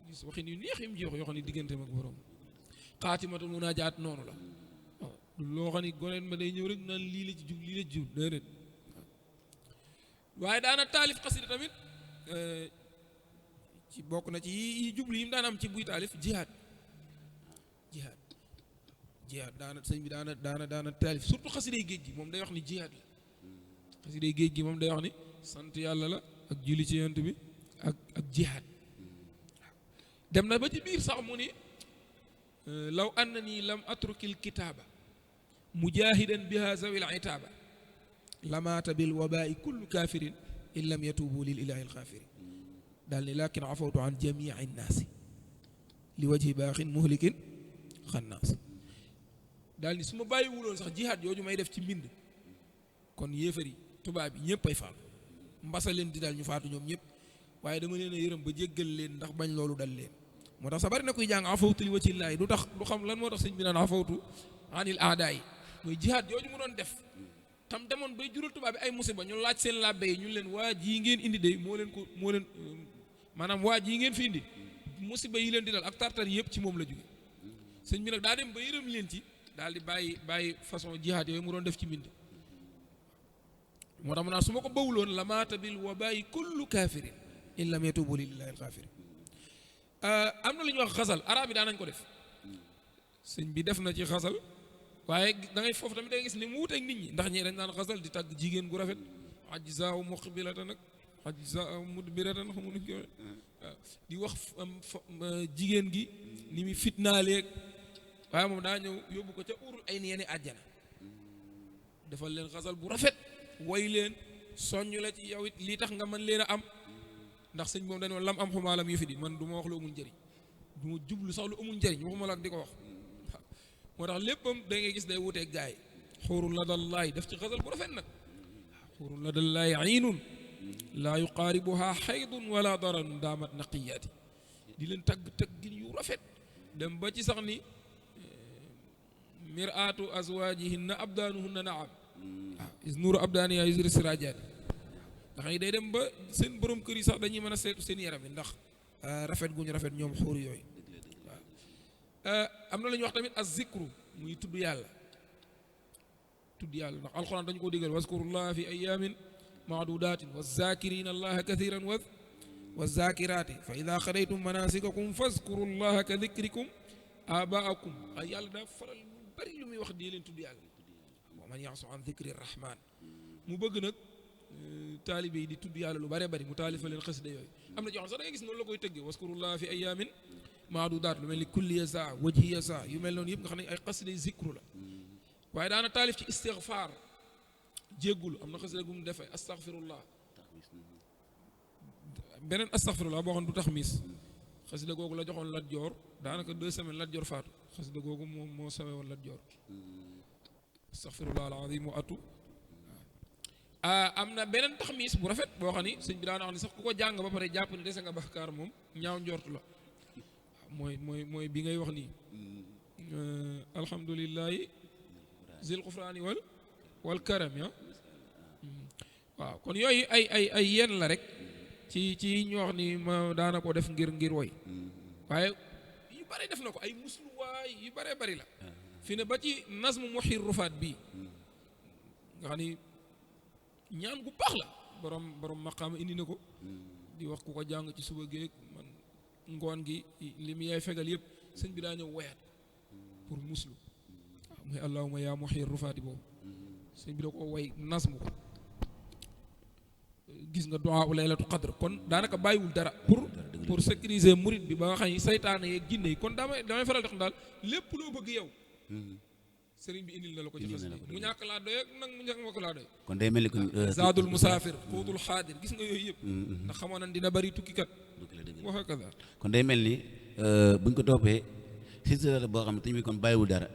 gis waxin yu neex yi mu ji wax yoo xam ne digganteem ak borom xaatimatu munaajaat noonu la waaw loo xam ne goneen ma day ñëw rek naan lii la ci jub déedéet waaye daana taalif xasida tamit ci bokk na ci yi jublu yi mu daan am ci buy taalif jihaad jihaad sëñ bi daana taalif surtout xasiday géej gi moom day wax ni jihaad la xasiday géej gi moom day wax ni sant yàlla la ak julli ci yonent bi ak jihaad dem na ba ci biir sax mu ni law annani lam atrukil kitaaba mujahidan biha zawil itaaba lamaata bil wabaai kullu kafirin in lam yatubu lil ilahi alxaafiri daal ni lakin afawtu an jamii nnaasi li wajhi baaxin muhlikin xannaas daal ni su ma bàyyiwuloon sax jihaad yooju may def ci mbind kon yéefar yi tubaab yi ñëpp ay faatu mbasa leen di daal ñu faatu ñoom ñëpp waaye dama leen a yërëm ba jéggal leen ndax bañ loolu dal leen moo tax sa bari na kuy jàng afawtu li wajhillaahi du xam lan moo tax sëñ bi naan afawtu anil aadaa yi mooy jihaad yooju mu doon def tam demoon bay jural tubaab bi ay musiba ñu laaj seen làbbe yi ñu leen waa ji ngeen indi de moo leen maanaam waa ji ngeen fi indi musiba yi leen di dal ak tartar yëpp ci moom la jóge sëñ bi nag daa dem ba yërëm leen ci daal di bàyyi façon jihaad yooyu mu doon def ci mbind moo tax mu naan su ma ko bawuloon la maata bil wabaayi kullu kaafirin in lam yatubu lillahi alxaafiri am na lu ñuy wax xasal arab yi daan nañ ko def sëñ bi def na ci xasal waaye da ngay foofu tamit da ngay gis ni mu wuteeg nit ñi ndax ñii dañ daan xasal di tàgg jigéen gu rafet ajzaa muqbilatan nag ajzaa mudbiratan xamu nuñ ko waaw di wax jigéen gi ni muy fitnaaleeg waaye moom daa ñëw yóbbu ko ca urul ay ni àjjana defal leen xasal bu rafet woy leen soññ la ci yow it lii tax nga mën leen a am ndax sëñ moom dañoo lam am xumaalam yu fi di man du ma wax lu amul njëriñ du ma jublu sax lu amul njëriñ waxuma la ak di ko wax moo tax léppam da ngay gis day wuteeg gaay xuurul la dallaay def ci xasal bu rafet nag xuurul la dallaay aynun laa yuqaaribuha xaydun wala daranun daamat naqiyaati di leen tagg yu rafet dem ba ci sax ni miraatu azwaajihinna abdaanuhunna naam waaw is nuuru abdaaniya yusri siraajaati ndax yi day dem ba seen borom kër yi sax dañuy mën a seetu seen yaram yi ndax rafet gu ñu rafet ñoom xuur yooyu waaw am na la ñuy wax tamit az zikru muy tudd yàlla ndax alxuraan dañu ko digal wazkurullaha fi ayaamin maadudatin wa zakirina allaha kathiran wa zakiraati fa ida xadaytum manasikakum fazkurullaha ka dikrikum abaakum ay yàlla daa faral lu bari lu muy wax di leen tudd yàlla wa man yaxsu an dikri rahman mu bëgg nag taalibe yi di tudd yàlla lu bare bari mu taalifa leen xasida yooyu am na ci xam sax da ngay gis noonu la koy tëggee waskurullaha fi ayaamin maadudaat lu mel ni kulli yasa wajhi yasa yu mel noonu yëpp nga xam ne ay xasida zikru la waaye daana taalif ci istigfaar jéggulu am na xasida gu mu defee astaghfirullah beneen astaghfirullah boo xam du tax miis xasida googu la joxoon Lat Joor daanaka 2 semaines Lat Joor faatu xasida googu moom moo sawe woon Lat Joor astaghfirullah alazim wa atu am na beneen taxmiis bu rafet boo xam ni sëñ bi daana wax ni sax ku ko jàng ba pare jàpp ni dese nga bàkkaar moom ñaaw njort la mooy bi ngay wax nii alhamdulillahi zil xufraani wal karam ya waaw kon yooyu ay yenn la rek ci ñu wax ni ma daana ko def ngir woy waaye yu bare def na ko ay musluwaay yu bare bari la fi ne ba ci nazmu muhir rufaat bii nga xam ni ñaan gu baax la borom maqaama indi na ko di wax ku ko jàng ci suba géeg man ngoon gi li mu yaay fegal yëpp sëñ bi daa ñëw woyaat pour muslu waaw muy allahuma yaa muhir rufaati boobu sëñ bi da ko way nasmu ko gis nga duwaa u laylatu qadr kon daanaka bàyyiwul dara pour sécuriser murid bi ba nga xam ne saytaane yeeg jinne yi kon damay faral di xam daal lépp loo bëgg yow sëriñ bi indil na la ko ci xas mu ñàkk laa doy ak nag mu ñàkk ma ko laa doy kon day mel ni zaadul musaafir xuutul xaadir gis nga yooyu yëpp ndax xamoon nañ dina bari tukkikat wa hakaza kon day mel ni buñ ko toppee silsila boo xam ne tamit kon bàyyiwul dara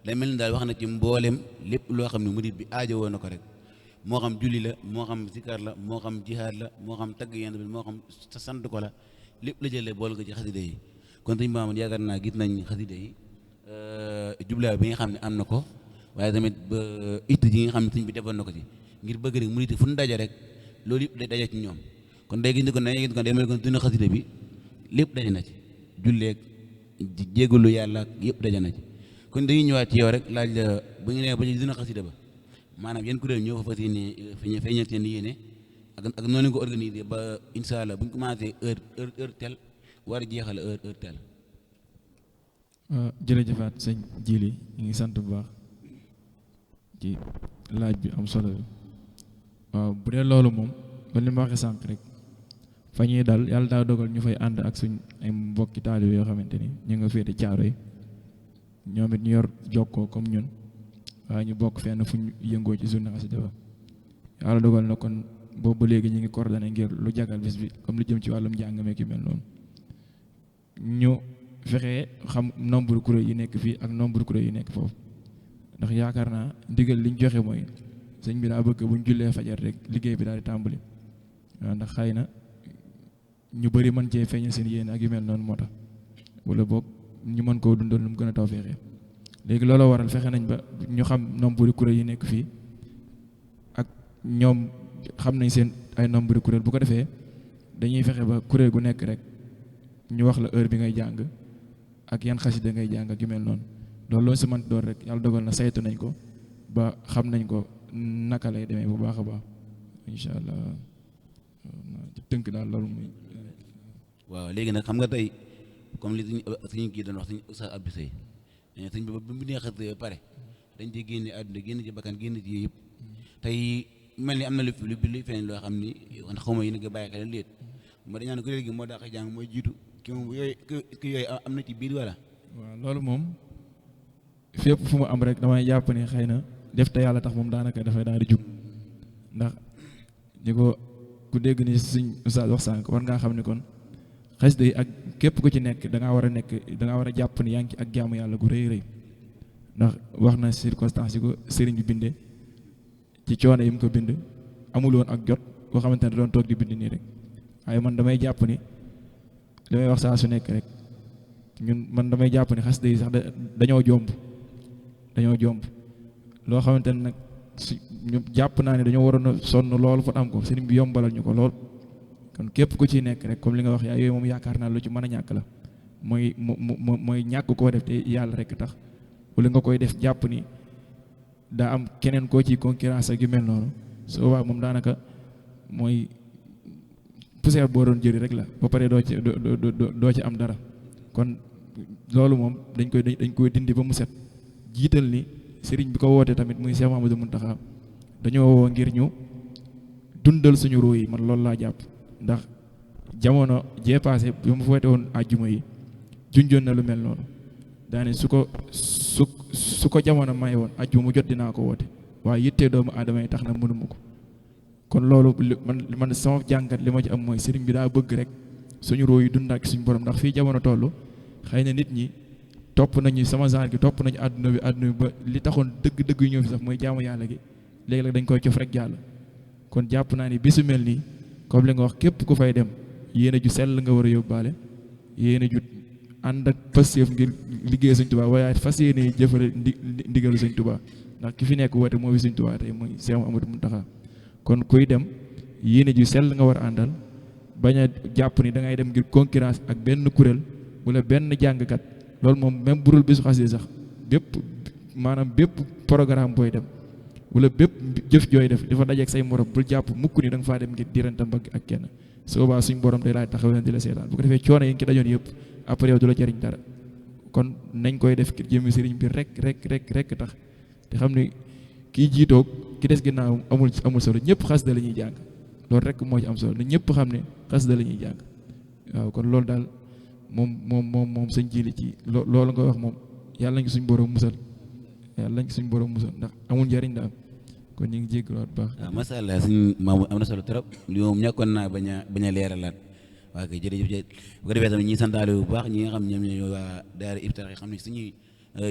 day mel ni daal wax na ci mboolem lépp loo xam ne murid bi aajowoo na ko rek moo xam julli la moo xam zikar la moo xam jihaad la moo xam tagg yent bi moo xam sant ko la lépp la jëlee bool ko ci xasida yi kon sëñ Mamadou yaakaar naa gis nañ xasida yi jublaay bi nga xam ne am na ko waaye tamit ba it ji nga xam ne sëñ bi defoon na ko ci ngir bëgg rek murid fu ñu daje rek loolu yëpp day daje ci ñoom kon day gis ne kon day gis kon day mel kon duna xasida bi lépp daje na ci julleeg jégalu yàlla yëpp daje na ci kon dañuy ñëwaat ci yow rek laaj la bu ñu nee ba ci duna xasida ba maanaam yéen kuréel ñoo fa fas yéene feeñal seen yéene ak noonu ko organisé ba incha allah bu ñu commencé heure tel war a jeexal heure tel. jërëjëfaat sëñ Jili ñu ngi sant bu baax ci laaj bi am solo bi waaw bu dee loolu moom ba li ma waxee sànq rek fa ñuy dal yàlla daa dogal ñu fay ànd ak suñ ay mbokki taalibe yoo xamante ni ñu nga féete caaro yi ñoom it ñu yor jokkoo comme ñun waaye ñu bokk fenn fu ñu yëngoo ci journée xasida ba yàlla dogal na kon boobu ba léegi ñu ngi coordonné ngir lu jagal bis bi comme lu jëm ci wàllum njàng meek yu mel noonu ñu fexe xam nombre kuréel yi nekk fii ak nombre kuréel yi nekk foofu ndax yaakaar naa ndigal liñ joxe mooy sëñ bi daa bëgg buñ jullee fajar rek liggéey bi daal di tàmbali waaw ndax xëy na ñu bëri mën cee feeñal seen yéen ak yu mel noonu moo tax wala boog ñu mën koo dundal lu mu gën a taw feexee léegi looloo waral fexe nañ ba ñu xam nombre kuréel yi nekk fii ak ñoom xam nañ seen ay nombre kuréel bu ko defee dañuy fexe ba kuréel gu nekk rek ñu wax la heure bi ngay jàng ak yan xasida ngay jàng ak yu mel noonu loolu loo si mën doon rek yàlla dogal na saytu nañ ko ba xam nañ ko naka lay demee bu baax a baax incha allah ci tënk daal loolu muy. waaw léegi nag xam nga tey comme li suñu kii doon wax suñu Oustaz Abdou Seye sëñ bi ba mu nee xasida ba pare dañ ci génne àdduna génn ci bakkan génn ci yëpp tey mel ni am na lu feeñ loo xam ni xaw ma yi nga bàyyi xel léet ma dañu naan kuréel gi moo dàq jàng mooy jiitu ki moom yooyu ki yooyu am na ci biir wala. waaw loolu moom fépp fu mu am rek damay jàpp ne xëy na def te yàlla tax moom daanaka dafay daal di jub ndax ni ko ku dégg ni suñ Oustaz wax sànq war ngaa xam ne kon xasida yi ak képp ku ci nekk da ngaa war a jàpp ne yaa ngi ci ak jaamu yàlla gu rëy rëy ndax wax na circonstance yi ko sëriñ bi bindee ci coono yi mu ko bind amul woon ak jot koo xamante ne doon toog di bind nii rek waaye man damay jàpp ni li may wax saa su nekk rek man damay jàpp ni xasida yi sax dañoo jomb loo xamante ne nag ñu jàpp naa ne dañoo waroon a sonn loolu fa am ko sëriñ bi yombalal ñu ko lool kon képp ku ciy nekk rek comme li nga wax yaa yooyu moom yaakaar naa lu ci mën a ñàkk la mooy ñàkk koo def te yàlla rek tax wala nga koy def jàpp ni daa am keneen koo ci concurrence ak yu mel noonu su boobaa moom daanaka mooy poussière boo doon jëri rek la ba pare doo ci am dara kon loolu moom dañ koy dindi ba mu set jiital ni sëriñ bi ko woote tamit muy Cheikh Mamadou Mountakha dañoo woo ngir ñu dundal suñu ruu yi man loolu laa jàpp ndax jamono jee passé bi mu woote woon àjjuma yi junjoon na lu mel noonu daane su ko jamono may woon àjjuma mu jot dinaa ko woote waaye yittee doomu aadama yi tax na mënuma ko kon loolu man sama jàngat li ma ci am mooy sëriñ bi daa bëgg rek suñu ruu yi dund ak suñu borom ndax fii jamono toll xëy na nit ñi topp nañu sama genre gi topp nañu àdduna bi ba li taxoon dëgg-dëgg yu ñëw fi sax mooy jaamu yàlla gi léegi nag dañ koy cof rek jàll kon jàpp naa ni bisu mel nii comme li nga wax képp ku fay dem yéene ju sell nga war a yóbbaale yéene ju ànd ak pastéef ngir liggéey Sëñ Tuubaa waaye fas yéene jëfale ndigalu Sëñ Tuubaa ndax ki fi nekk woote moo fi Sëñ Tuubaa tey mooy Cheikh Amadou Mountakha kon kuy dem yéene ju sell nga war a àndal bañ a jàpp ni da ngay dem ngir concurrence ak benn kuréel wala benn jàngkat loolu moom même burul bisu xasee sax bépp programme booy dem wala bépp jëf jooy def dafa dajeeg say morom bul jàpp mukk ni da nga faa dem ngir diranta mbagg ak kenn su boobaa suñ borom day laaj taxaw leen di la seetaan bu ko defee coono yi nga ci dajoon yëpp après yow du la jariñ dara kon nañ koy def ngir jëmmi sëriñ bi rek tax te xam ni kii jiitoog ki des ginnaaw amul solo ñëpp xasida la ñuy jàng loolu rek moo ci am solo na ñëpp xam ne xasida la ñuy jàng waaw kon loolu daal moom sëñ Jili ci loolu nga wax moom yàlla nañ suñ borom musal ndax amul njariñ daal kon ñu ngi jégaluwaat bu baax. waaw macha allah suñ maamu am na solo trop li moom ñàkkoon naa bañ a leeralaat waa kay jërëjëf bu ko defee tamit ñi santaale bu baax ñi nga xam ñoom ñooy waa daara Hizbut-Tarqiyyah xam ne suñuy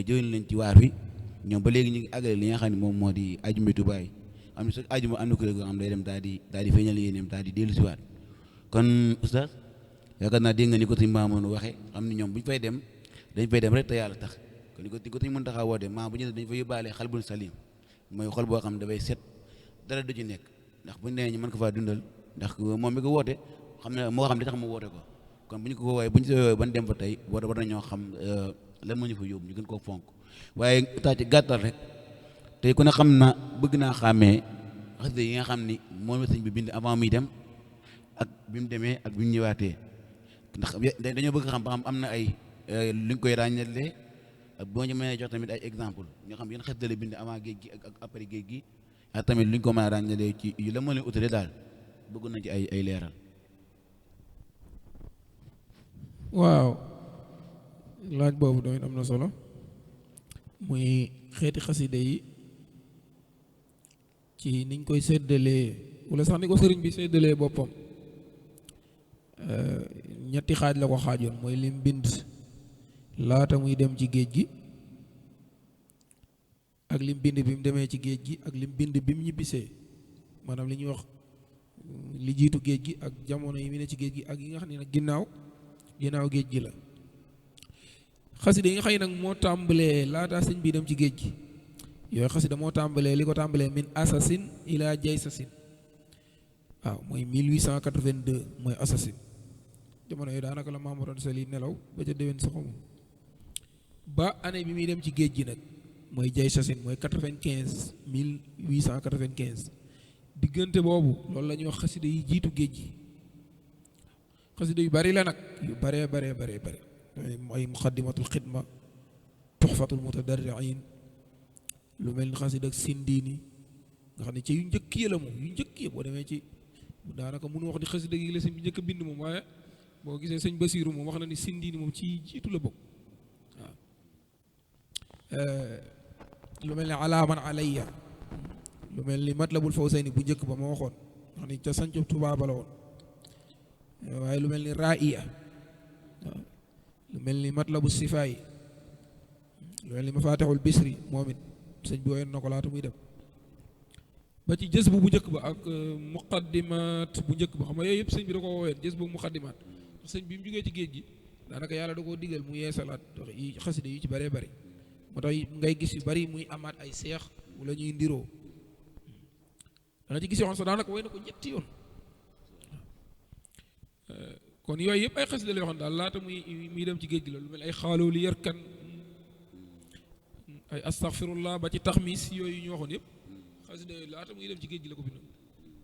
jëwin lañ ci waar wi ñoom ba léegi ñu ngi àggale li nga xam ne moom moo di ajuma Tuubaa yi xam ne su ajuma am na kuréel goo xam day dem daal di feeñal yéeneem daal di dellu si waat kon oustaz yaakaar naa dégg nga ni ko suñ maamoon waxee xam ne ñoom bu ñu fay dem dañ fay dem rek te yàlla tax kon ni ko suñ mën taxaa woote maa bu ñu dañ fa yóbbaale xalbun salim mooy xol boo xam ne dafay set dara du ci nekk ndax buñ nee ñu mën ko faa dundal ndax moom mi ko woote xam ne moo xam li tax mu woote ko kon bu ñu ko woowee bu ñu si ban dem fa tey war nañoo xam lan moo ñu fa yóbbu ñu gën koo fonk waaye taa ci gàttal rek tey ku ne xam na bëgg naa xàmmee xasida yi nga xam ni moom la sëñ bi bind avant muy dem ak bi mu demee ak bi mu ñëwaatee ndax dañoo bëgg xam ba xam am na ay lu ñu koy ràññalee ak boo ñu mënee jox tamit ay exemple ñoo xam yéen xasida la bind avant géej gi ak après géej gi ak tamit lu ñu ko mën a ràññalee ci la moo leen utale daal bëgg nañ ci ay leeral. waaw laaj boobu doon am na solo muy xeeti xasida yi ci niñ koy séddalee wala sax ni ko sëriñ bi séddalee boppam ñetti xaaj la ko xaajoon mooy lim bind laata muy dem ci géej gi ak lim bind bi mu demee ci géej gi ak lim bind bi mu ñibbisee maanaam li ñuy wax li jiitu géej gi ak jamono yi mu ne ci géej gi ak yi nga xam ne nag ginnaaw géej gi la xasida yi nga xëy nag moo tàmbalee laata sëñ bi dem ci géej gi yooyu xasida moo tàmbalee li ko tàmbalee min assasine ila jaysasin waaw mooy 1882 mooy assasine jamono yooyu daanaka la Mamadou Sali nelaw ba ca déwén sax moom ba année bi muy dem ci géej gi nag mooy jaysasin mooy 95 1895 diggante boobu loolu la ñuy wax xasida yi jiitu géej gi xasida yu bari la nag yu baree ay muqaddimatul xidma tuxfatul mutadarriin lu mel ni xasida ak sindiini nga xam ne ci yu njëkk yi la moom yu njëkk yi boo demee ci daanaka mënu wax ni xasida yi la sëñ bi njëkk a bind moom waaye boo gisee sëñ Basiiru moom wax na ni sindiini moom ci jiitu la bokk waaw lu mel ni alaaman alayya lu mel ni matlabul fawzayni bu njëkk ba ma waxoon nga xam ne ca sancu Tuubaa ba la woon waaye lu mel ni ra'iya waaw lu mel ni matlabu sifaay lu mel ni mafatixul bisri moom it sëñ bi woyoon na ko laata muy dem ba ci jës bu njëkk ba ak muqaddimaat bu njëkk ba xam nga yooyu yëpp sëñ bi da ko woowee jës bu muqaddimaat sëñ bi mu jógee ci géej gi daanaka yàlla da koo digal mu yeesalaat yi xasida yu ci bëree bëri moo tax ngay gis yu bëri muy amaat ay seex wala ñuy ndiroo danga ci gis yoon sax daanaka woy na ko ñetti yoon kon yooyu yëpp ay xasida la yoo xam daal laata muy dem ci géej gi la lu mel ay xaaloo li yarkan ay astaghfirullah ba ci taxmis yooyu ñu waxoon yëpp xasida yooyu laata muy dem ci géej gi la ko bindoon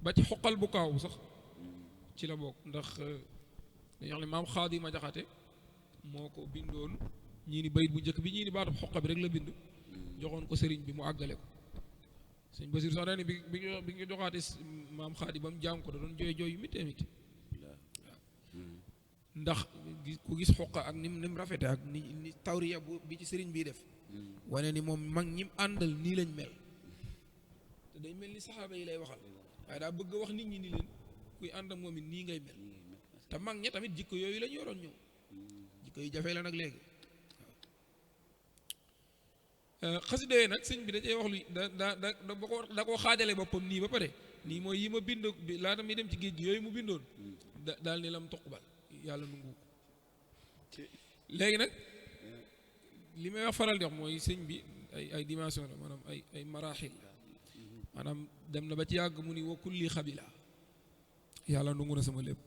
ba ci xoqal bu kaaw sax ci la bokk ndax dañuy wax ne maam Xaadi ma jaxate moo ko bindoon ñii ni bayit bu njëkk bi ñii ni baatu xoqa bi rek la bind joxoon ko sëriñ bi mu àggale ko sëñ Basiir sax daane bi nga joxaate maam Xaadi ba mu jaam ko da doon jooy yu mittee mitti ndax ku gis xoqa ak ni mu rafete ak ni tawriya bi ci sëriñ bii def wane ni moom mag ñim àndal nii lañ mel te day mel ni saxaaba yi lay waxal waaye daa bëgg a wax nit ñi ni leen kuy ànd ak moom it nii ngay mel te mag ña tamit jikko yooyu la ñu yoroon ñëw jikko yu jafe la nag léegi waaw xasida yooyu nag sëñ bi da cee wax lu da koo xaajale boppam nii ba pare nii mooy yi ma bind laata muy dem ci géej gi yooyu mu bindoon daal ni lam tuqbal yàlla nungu ko léegi nag li may wax faral di wax mooy sëñ bi ay dimension la maanaam ay maraaxil maanaam dem na ba ci yàgg mu ni wa kulli xabila yàlla nungu na sama lépp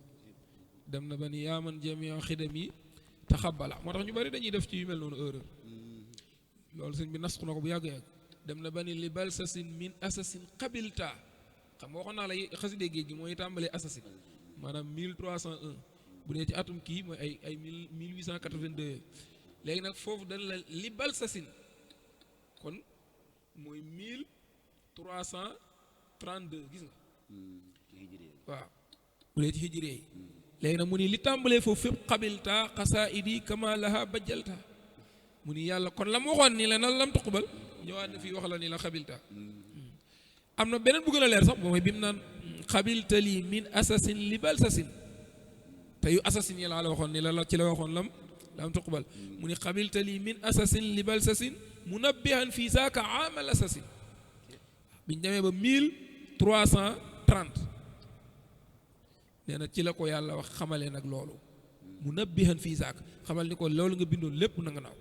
dem na ba ni yaaman jamia xidam yi taxabala moo tax ñu bari dañuy def ci yu mel noonu erreur loolu sëñ bi nasku na ko bu yàgg-yàgg dem na ba ni li balsasin min assasine xabilta xam nga waxoon naa la xaside géej gi mooy tàmbalee assasine maanaam 1301 bu dee ci atum kii mooy ay 1882 léegi nag foofu dañ la li balsasin kon mooy 1332 gis nga waaw bu dee ci hijré yi léegi nag mu ni li tàmbalee foofu fépp xabilta xasaidi kama laha bajjalta mu ni yàlla kon la mu waxoon ni la nan lam tuqbal ñëwaat na fii wax la ni la xabilta am na beneen bu gën a leer sax mooy bi mu naan xabilta lii min assasine li balsasin te yu assasine yi laa la waxoon ni la ci la waxoon lam tuqbal mu ni xabilta lii min assasine li balsasin munabbihan fii saaka aamal assasine biñ demee ba 1330 nee na ci la ko yàlla wax xamalee nag loolu munabbihan fii saaka xamal ni ko loolu nga bindoon lépp na nga naaw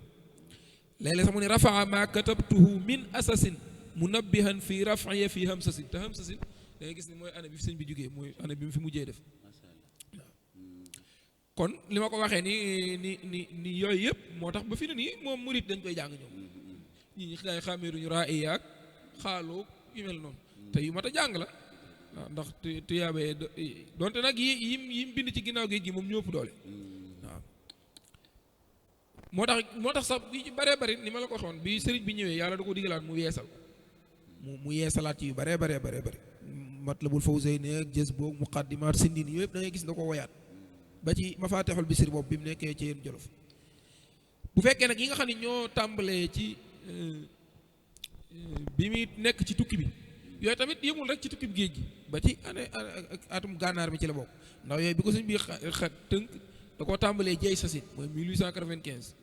léeg-léeg sax mu ni rafaa ma katabtuhu min assasine munabbihan fii rafaya fii hamsasin te hamsasin da ngay gis ni mooy année bi fi sëñ bi jógee mooy année bi mu fi mujjee def kon li ma ko waxee ni yooyu yëpp moo tax ba fi ne nii moom murit dañ koy jàng ñoom ñi xaay xàmmeeruñu raa i yaag xaaloo yu mel noonu te yu mat a jàng la waaw ndax tuyaabee donte nag yim bind ci ginnaaw géej gi moom ñëpp doole waaw moo tax sax bi ci baree bari ni ma la ko waxoon bi sëriñ bi ñëwee yàlla da ko digalaat mu yeesal mu yeesalaat ci yu baree baree bari Matlabul Fawzayni ak jës boog muqaddimaat sindin yooyu yëpp da ngay gis da ko woyaat ba ci Mafatihul Bichri boobu bi mu nekkee ci yéen Jolof bu fekkee nag yi nga xam ne ñoo tàmbalee ci bi muy nekk ci tukki bi yooyu tamit yëmul rek ci tukki bi géej gi ba ci année atum gànnaar bi ci la bokk ndax yooyu bi ko suñ bi xat tënk da koo tàmbalee jeey sasin mooy 1895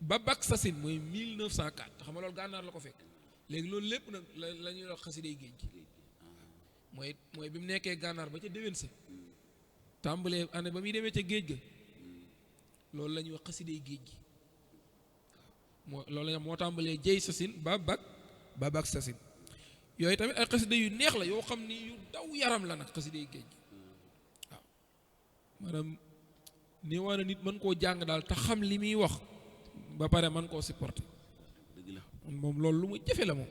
ba bak sasin mooy 1904 xam nga loolu gànnaar la ko fekk léegi loolu lépp nag la ñuy wax xasiday géej gi mooy bi mu nekkee gànnaar ba ca déwén sa tàmbalee année ba muy demee ca géej ga loolu la ñuy wax xasiday géej gi loolu la moo tàmbalee jeey sasin ba bak sasin yooyu tamit ay xasida yu neex la yoo xam ni yu daw yaram la nag xasida yi géej gi waaw maanaam nii waa na nit mën koo jàng daal te xam li muy wax ba pare mën koo supporter dëgg la moom loolu lu mu jafe la moom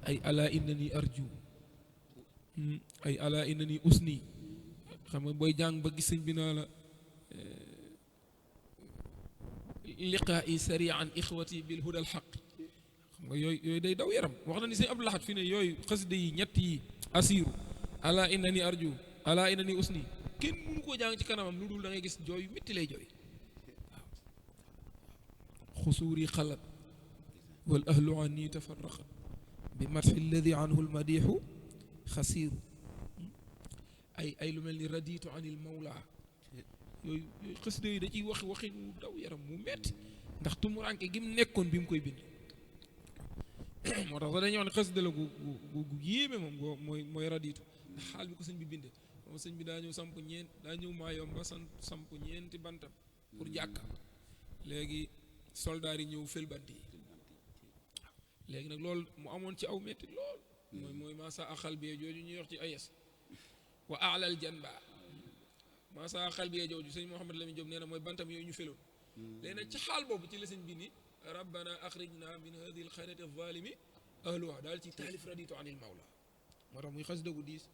ay ala innani arju ay ala innani usni xam nga booy jàng ba gis sëñ bi naa la liqaa'i sari'an ixwati bil hudal haqq xam nga yooyu day daw yaram wax na ni sëñ Abdou Lahad fi ne yooyu xasida yi ñett yi asiru ala innani arju ala innani usni kenn mënu koo jàng ci kanamam lu dul da ngay gis jooy yu métti lay jooy waaw xusuuri xalat wal ahlu anni tafarraqat bi matxi alladi anhu almadixu xasiiru ay lu mel ni raditu anil mawla yooyu xasida yi da ciy waxin wu daw yaram mu metti ndax tumuranke gi mu nekkoon bi mu koy bind moo tax sax dañuy wax ne xasida la gu yéeme moom mooy raditu ndax xaal bi ko sëñ bi bindee moom sëñ bi daa ñëw Maayomba samp ñeenti bantam pour jàkka léegi soldaar yi ñëw fël bant yi léegi nag loolu mu amoon ci aw metti lool mooy masa axal bi jooju ñuy wax ci ayes wa alal janba masa axal bi jooju sëñ Mouhamed Lamine Diop nee na mooy bantam yooyu ñu feloon léegi nag ci xaal boobu ci la sëñ bi ni rabbana axrijna min hadihi alxayrati alzalimi ahluha daal ci taalif raditu anil mawla moo tax muy xasida gu diis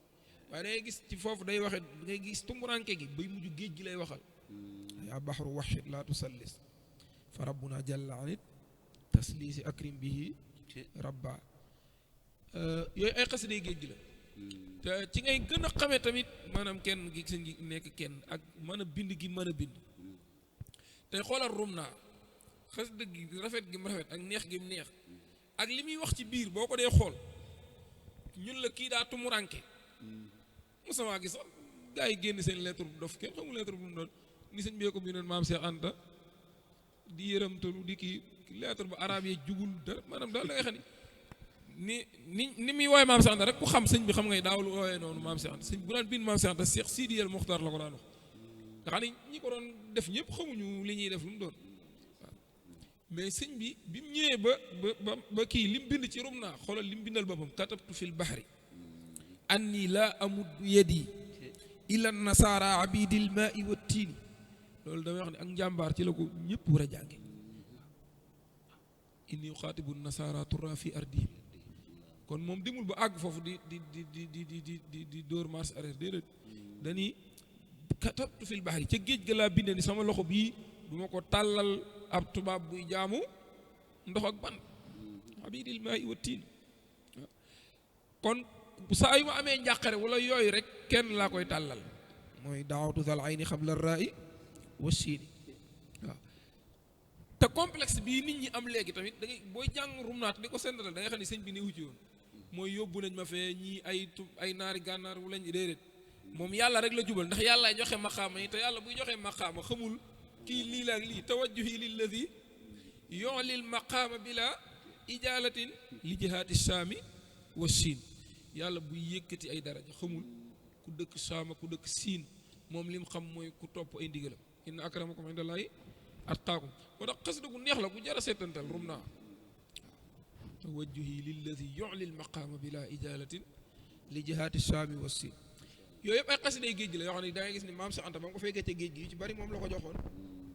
waaye da ngay gis ci foofu day waxe da ngay gis tumuranke gi bay mujj géej gi lay waxal yaa baxru waxshit la tusallis fa rabbuna jalla anit taslisi akrim bihi rabba yooyu ay xasiday géej gi la te ci ngay gën a xamee tamit maanaam kenn gi seen gi nekk kenn ak mën a bind gi mën a bind tey xoolal rum naa xasida gi rafet gi mu rafet ak neex gi mu neex ak li muy wax ci biir boo ko dee xool ñun la kii daa tumuranke Moussa gis sax gaa yi génn seen lettre bu dof kenn xamul lettre bu mu doon ni sëñ bee ko bindoon maam Cheikh Anta di yërëmtalu di kii lettre bu arab yi jubul dara maanaam daal da ngay xam ni muy wooye maam Cheikh Anta rek ku xam sëñ bi xam ngay daawul wooyee noonu maam Cheikh Anta sëñ bu daan bind maam Cheikh Anta Cheikh Sidi El Mokhtar la ko daan wax nga xam ne ñi ko doon def ñëpp xamuñu li ñuy def lu mu doon waaw mais sëñ bi mu ñëwee ba kii li mu bind ci rum naa xoolal li mu bindal boppam katabtu fil bahri anni la amuddu yadi ila nasara abidil maai wa tiini loolu damay wax ne ak njàmbaar ci la ko ñëpp war a jànge inni uxaatibu nasara turra fi ardihim kon moom demul ba àgg foofu di dóor marche arrière déedéet dañuy katabtu fil bahri ca géej ga laa binde ni sama loxo bii du ma ko tàllal ab tubaab buy jaamu ndox ak ban abidil maai wa tiini kon saa yu ma amee njàqare wala yooyu rek kenn laa koy tàllal mooy daawatu zal ayni xabla raai wa siini waaw te complexe bii nit ñi am léegi tamit da ngay booy jàng rumnaat di ko sendatal da ngay xam ne sëñ bi newu ci woon mooy yóbbu nañ ma fee ñii ay naari gànnaar wu lañ déedéet moom yàlla rek la jubal ndax yàllaay joxe maqaama yi te yàlla buy joxe maqaama xamul kii lii la ak lii tawajjuhi lilladi yolil maqaama bila ijaalatin li jihaati saami wa siin yàlla buy yëkkati ay daraja xamul ku dëkk saama ku dëkk siin moom lim xam mooy ku topp ay ndigalam inna akramakum indallahi atqaakum moo tax xasida gu neex la ku jar a seetantal rum naa tawajjuhi lilladi yoli lmaqaama bila ijalatin li jihaati saami wa siin yooyu yëpp ay xasiday géej gi la yoo xam ne da ngay gis ni maam Cheikh Anta ba nga ko fekkee ca géej gi yu ci bari moom la ko joxoon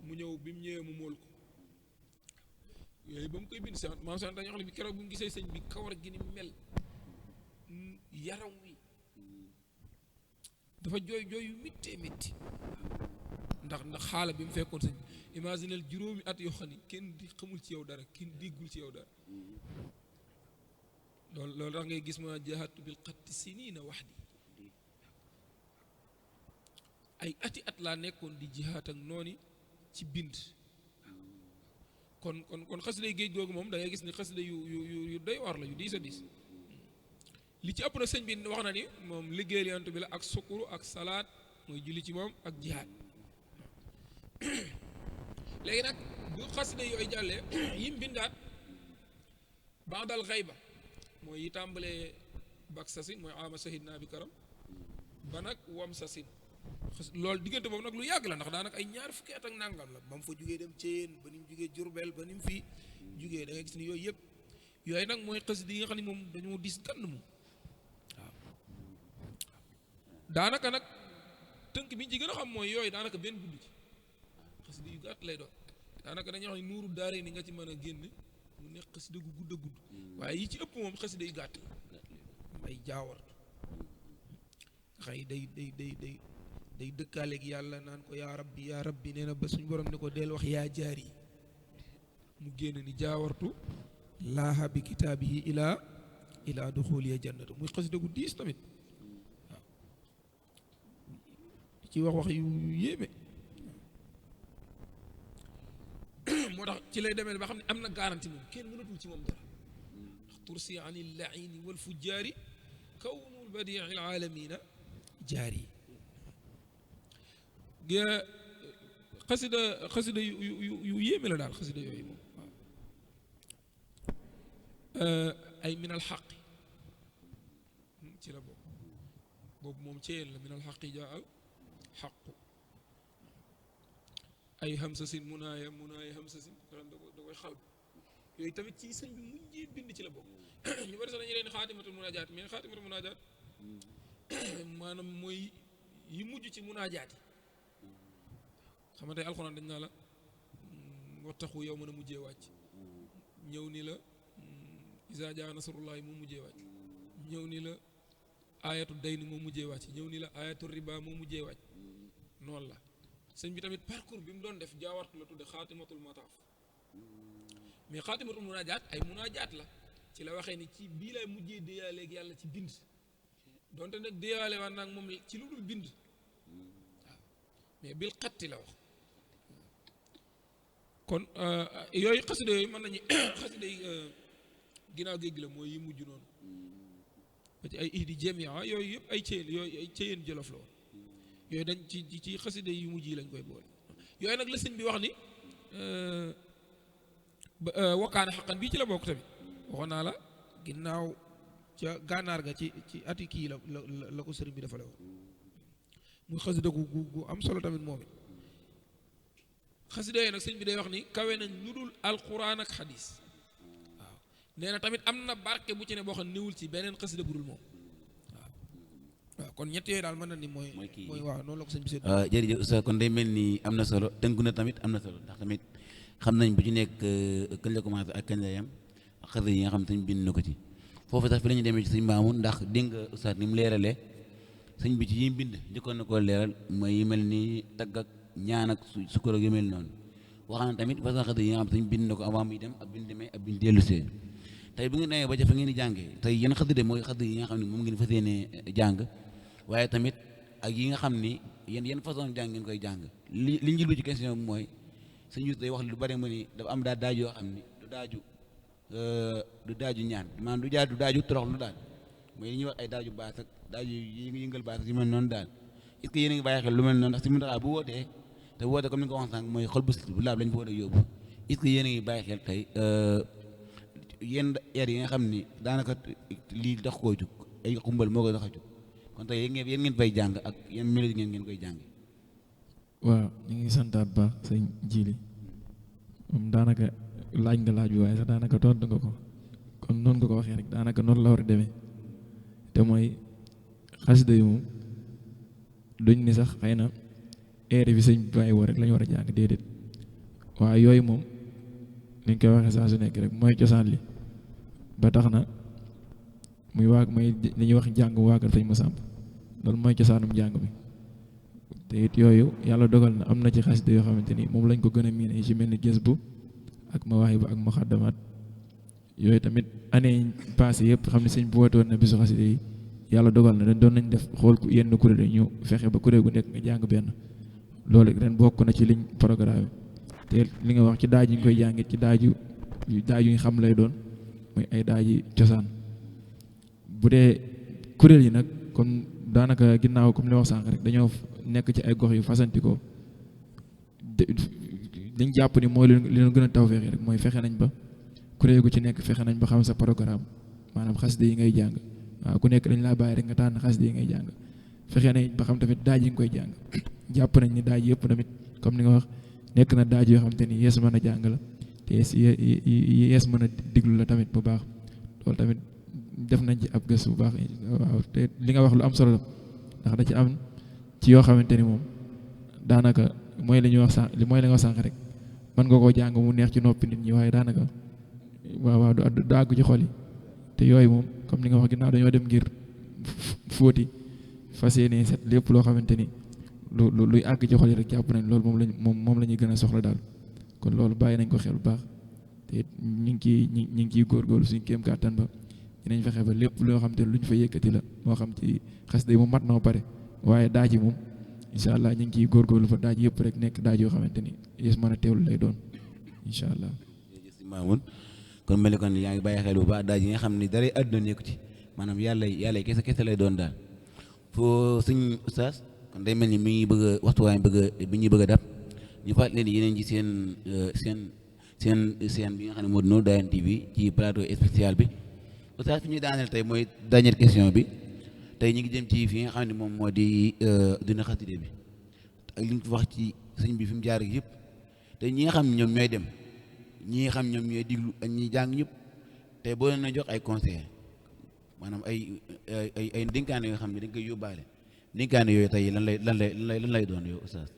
mu ñëw bi mu ñëwee mu móol ko yooyu ba mu koy bind Cheikh maam Cheikh Anta ñoo xam ne bi keroog bi mu gisee sëñ bi kawar gi ni mel yaram wi dafa jooy yu méttee métti ndax xaala bi mu fekkoon sëñ bi imaginel juróomi at yoo xam ni kenn di xamul ci yow dara kenn déggul ci yow dara loolu tax ngay gis ma jahatu bil xatti sinina wahdi ay ati at laa nekkoon di jihaat ak nooni ci bind kon xasida géej googu moom da ngay gis ni xasida yu doy war la yu diis a diis li ci ëpp na sëñ bi wax na ni moom liggéeyal yonent bi la ak sukuru ak salaat mooy julli ci moom ak jihaad léegi nag bu xasida yooyu jàllee yim bindaat baadal xayba mooy yi tàmbalee bak sasin mooy ama sahid naa bi karam ba nag wam sasin loolu diggante boobu nag lu yàgg la ndax daanaka ay ñaar fukki at ak nangam la ba mu fa jugee dem Ceyeen ba ni mu jugee Jurbel ba ni mu fi jugee da ngay gis ni yooyu yëpp yooyu nag mooy xasida yi nga xam ne moom dañoo dis gann moom waaw daanaka nag tënk bi ñu ci gën a xam mooy yooyu daanaka benn gudd ci xasida yu gàtt lay doon daanaka dañuy wax ni nuuru daare ni nga ci mën a génn mu nekk xasida gu gudd a gudd waaye yi ci ëpp moom xasida yu gàtt la ay jaawar xëy day dëkkaaleeg yàlla naan ko yaa rabbi nee na ba suñ borom ne ko del wax yaa jaari mu génn ni jaawartu laaha bi kitaabihi ilaa duxuliya jannatu muy xasida gu diis tamit waaw ci wax yu yéeme moo tax ci lay demee ba xam ne am na garanti moom kenn mënatul ci moom dara ndax tursi an illaini wal fujjaari kawnul badii al aalamina jaari xasida yu yéeme la daal xasida yooyu moom waaw ay min al xaqi ci la boobu moom ci yéen la min al xaqi jaa al xaqu ay hamsasin munaaya hamsasin da koy xal yooyu tamit ci sëñ bi mujjee bind ci la bokk ñu bari sax dañu leen xaatimatul munaajaat mais xaatimatul munaajaat maanaam mooy yi mujj ci munaajaat yi xamante alxuraan dañ naa la wattaxu yow mën a mujjee wàcc ñëw ni la izaa jaa nasrullaahi moo mujjee wàcc ñëw ni la ayatu dayni moo mujjee wàcc ñëw ni la ayatu riba moo mujjee wàcc noonu la sëñ bi tamit parcours bi mu doon def jaawartu la tudde xaatimatul mataaf mais xaatimatul munaajaat ay munaajaat la ci la waxee ni ci bii lay mujjee déyaaleeg yàlla ci bind donte nag déyaale waan nag moom ci lu dul bind waaw mais bil xatti la wax kon yooyu xasida yooyu mën nañu xasida yi ginnaaw géej gi la mooy yi mujj noonu ba ci ay ihdi jamia yooyu yëpp ay céyeen yooyu ay céyeen jolof la woon yooyu dañ ci xasida yu mujj yi lañ koy boole yooyu nag la sëñ bi wax ni wakkaane xaqan bii ci la bokk tamit waxoon naa la ginnaaw ca gànnaar ga ci ati kii la ko sëriñ bi dafa la woon muy xasida gu am solo tamit moom it xasida yooyu nag sëñ bi day wax ni kawe nañ lu dul alquran ak xadis waaw nee na tamit am na barke bu ci ne boo xam néewul ci beneen xasida bu dul moom waaw kon ñett yooyu daal mën na ni mooy waaw noonu la ko sëñ bi seet jërëjëf Oustaz kon day mel ni am na solo tënku na tamit am na solo ndax tamit xam nañ bu ci nekk kañ la commencé ak kañ la yem xasida yi nga xam te bind na ko ci foofu sax fi la ñu demee ci sëñ Maamun ndax dégg nga Oustaz ni mu leeralee sëñ bi ci yi bind njëkkoon na koo leeral mooy yi mel ni tagg ak ñaan ak sukkur ak yu mel noonu wax na tamit façon xasida yi nga xam te bind na ko avant muy dem ak bind demee ak bind dellusee tey bu ngeen demee ba jafe ngeen di jàngee tey yan xasida mooy xasida yi nga xam ne moom ngeen fas yéenee jàng waaye tamit ak yi nga xam ni yan façon jàng ngeen koy jàng li njëlbu ci question bi mooy sëñ Yuusu day wax lu bari mu ni dafa am daaj yoo xam ni du daaju ñaan maanaam du daaju toroxlu daal mooy li ñuy wax ay daaju baas ak daaju yi ngi yëngal baas ak yu mel noonu daal est-ce que yéen a ngi bàyyi xel lu mel noonu ndax si muntaxaa bu wootee te bu wootee comme ni nga ko wax sànq mooy xol bu laab lañ fa war a yóbbu est-ce que yéen a ngi bàyyi xel tey yenn air yi nga xam ni daanaka lii dox koo jug ay xumbal moo koy dox a jug kon tey yéen ngeen fay jàng ak yan mélodie ngeen koy jàng. waaw ñu ngi santaat baax sëñ Jili moom daanaka laaj nga laaj bi waaye sax daanaka tontu nga ko comme noonu nga ko waxee rek daanaka noonu la war a demee te mooy xasida yi moom duñ ni sax xëy na aire bi sëñ bàyyi woo rek la ñu war a jàng déedéet waaye yooyu moom ni ñu koy waxee saa su nekk rek mooy cosaan li ba tax na muy li ñuy wax jàng waagal sëñ Masamba loolu mooy cosaanum jàng bi te it yooyu yàlla dogal na am na ci xasida yoo xamante ni moom lañ ko gën a miine yi ci mel ni gës bu ak mawaahibu ak muxaddamaat yooyu tamit année passé yëpp xam ne sëñ bu woote woon na bisu xasida yi yàlla dogal na doon nañ def xool ku yenn kuréel yi ñu fexe ba kuréel gu nekk nga jàng benn loolu ren bokk na ci liñ programme te li nga wax ci daaj yi ñu koy jàngit ci daaju ñu xam lay doon muy ay daaji cosaan bu dee kuréel yi nag comme daanaka ginnaaw comme li wax sànq rek dañoo nekk ci ay gox yu fasantikoo liñ jàpp ni mooy li leen gën a tawfeex rek mooy fexe nañ ba kuréel gu ci nekk fexe nañ ba xam sa programme maanaam xasida yi ngay jàng waaw ku nekk dañ laa bàyyi rek nga tànn xasida yi ngay jàng fexe nañ ba xam tamit daaj yi nga koy jàng jàpp nañ ni daaj yëpp tamit comme ni nga wax nekk na daaj yoo xam te ni yees mën a jàng la te yees mën a diglu la tamit bu baax loolu tamit def nañ ci ab gëstu bu baax waaw te li nga wax lu am solo la ndax da ci am ci yoo xamante ni moom daanaka mooy li ñuy wax sànq mooy li nga wax sànq rek mën nga koo jàng mu neex ci noppi nit ñi waaye daanaka waaw du àgg ci xol yi te yooyu moom comme li nga wax ginnaaw dañoo dem ngir fóoti fas yéene set lépp loo xamante ni luy àgg ci xol yi rek jàpp nañ loolu moom la ñuy gën a soxla daal kon loolu bàyyi nañ ko xel bu baax te ñu ngi ciy góorgóorlu suñu kéem kàttan ba dinañ fexe ba lépp loo xam te lu ñu fa yëkkati la moo xam ci xasida yi mu mat na pare waaye daaj yi moom incha allah ñu ngi ciy góorgóorlu fa daaj yëpp rek nekk daaj yoo xamante ni yées mën a teewlu lay doon incha allah. jërëjëf si Mamoun kon mel ni kon yaa ngi bàyyi xel bu baax daaj yi nga xam ni dara àdduna nekku ci maanaam yàlla kese lay doon daal foo suñ oustaz kon day mel ni mi ngi bëgg a waxtuwaay bi ñuy bëgg a dab ñu fàttali leen yeneen ci seen bi nga xam ne moo di Nour Darayni TV ci plateau spécial bi oustaz fi ñuy daaneel tey mooy dernière question bi tey ñu ngi jëm ci fi nga xam ne moom moo di duna xasida bi ak li ñu wax ci sëñ bi fi mu jaar yëpp te ñi nga xam ne ñoom ñooy dem ñi nga xam ñoom ñooy diglu ak ñi jàng ñëpp tey boo leen a jox ay conseil maanaam ay ndénkaane yoo xam ne dañ koy yóbbaale ndénkaane yooyu tey lan lay doon yow oustaz.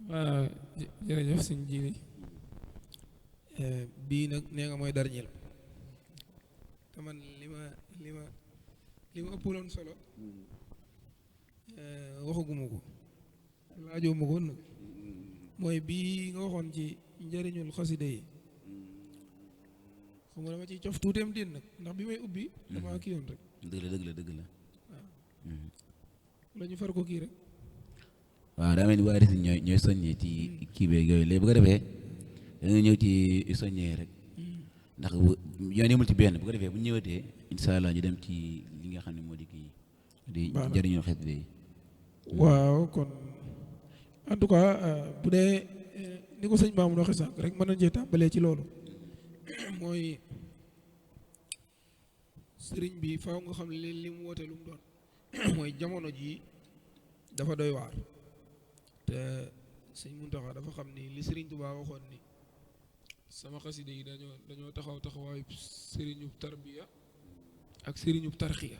waaw jërëjëf sëñ Jili bii nag nee nga mooy dernier te man li ma ëppaloon solo waxaguma ko laajoo ma ko nag mooy bii nga waxoon ci njëriñul xasida yi xam nga dama ciy cof tuuteem din nag ndax bi may ubbi dama kii yoon rek dëgg la waaw la ñu far ko kii rek waaw daa mel ni waa Résine ñooy soññee ci kii beeg yooyu léegi bu ko defee da nga ñëw ci soññee rek ndax yoon yemul ci benn bu ko defee bu ñu ñëwatee incha allah ñu dem ci li nga xam ne moo di kii di njëriñoo xasida yi. waaw kon en tout cas bu dee ni ko sëñ Mamoun waxee sànq rek mën nañu cee tàmbalee ci loolu mooy sëriñ bi faaw nga xam ne li mu woote lu mu doon mooy jamono jii dafa doy waar. te sëñ Muntaxa dafa xam ni li Sëriñ Tuubaa waxoon ni sama xasida yi dañoo taxawaayu sëriñub tarbiya ak sëriñub tarxiya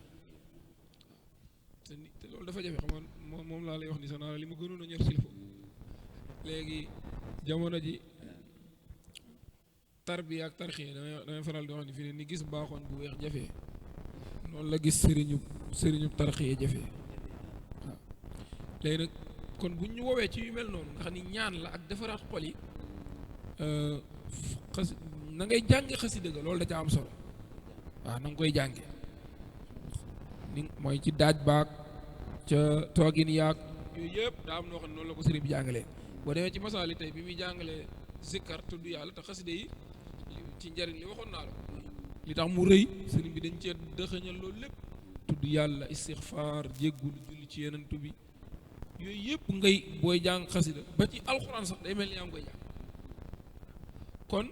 te loolu dafa jafe xam nga moom laa lay wax ni sax naa li ma gënoon a ñor silfo léegi jamono ji tarbiya ak tarxiya damay faral di wax ni fi ne ni gis baaxoon bu weex jafe noonu la gis sëriñub tarxiya jafe waaw léegi nag kon bu ñu woowee ci yu mel noonu nga xam ni ñaan la ak defaraat xol yi na ngay jànge xasida ga loolu da ca am solo waaw na nga koy jànge ni mooy ci daaj baag ca toogin yaag yooyu yëpp daa am noo xam ne noonu la ko sëriñ bi jàngalee boo demee ci masaali tey bi muy jàngalee zikkar tudd yàlla te xasida yi ci njariñ li waxoon naa la li tax mu rëy sëriñ bi dañ cee dëxëñal loolu lépp tudd yàlla istixfaar jéggulu julli ci yenentu bi yooyu yëpp ngay booy jàng xasida ba ci alxuraan sax day mel ni yaa ngi koy jàng kon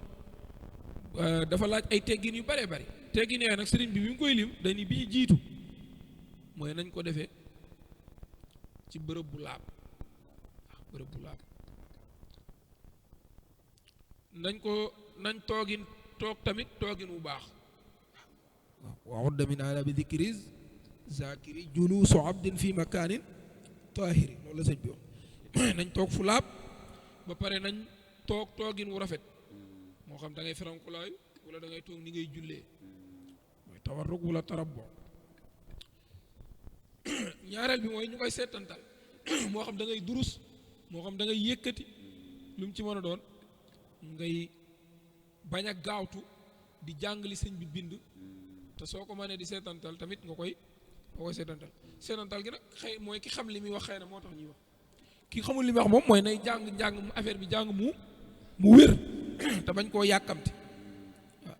dafa laaj ay teggin yu bare bari teggin yooyu nag sëriñ bi mu koy lim dañu bii jiitu mooy nañ ko defee ci bërëb bu laab nañ toog tamit toogin bu baax wa udda min aadabi dikri zakiri julusu abdin fi makaanin taahiri loolu la sëñ bi wax nañ toog fu laab ba pare nañ toogin wu rafet moo xam da ngay ferankulaayu wala da ngay toog ni ngay jullee tawarruk wala tarabbo. ñaareel bi mooy ñu koy seetantal moo xam da ngay durus moo xam da ngay yëkkati lu mu ci mën a doon ngay bañ a gaawtu di jàng li sëñ bi bind te soo ko mënee di seetantal tamit nga koy seetantal gi nag xëy mooy ki xam li muy wax xëy na moo tax ñuy wax ki xamul li muy wax moom mooy nay jàng affaire bi jàng mu wér te bañ koo yàkkamti waaw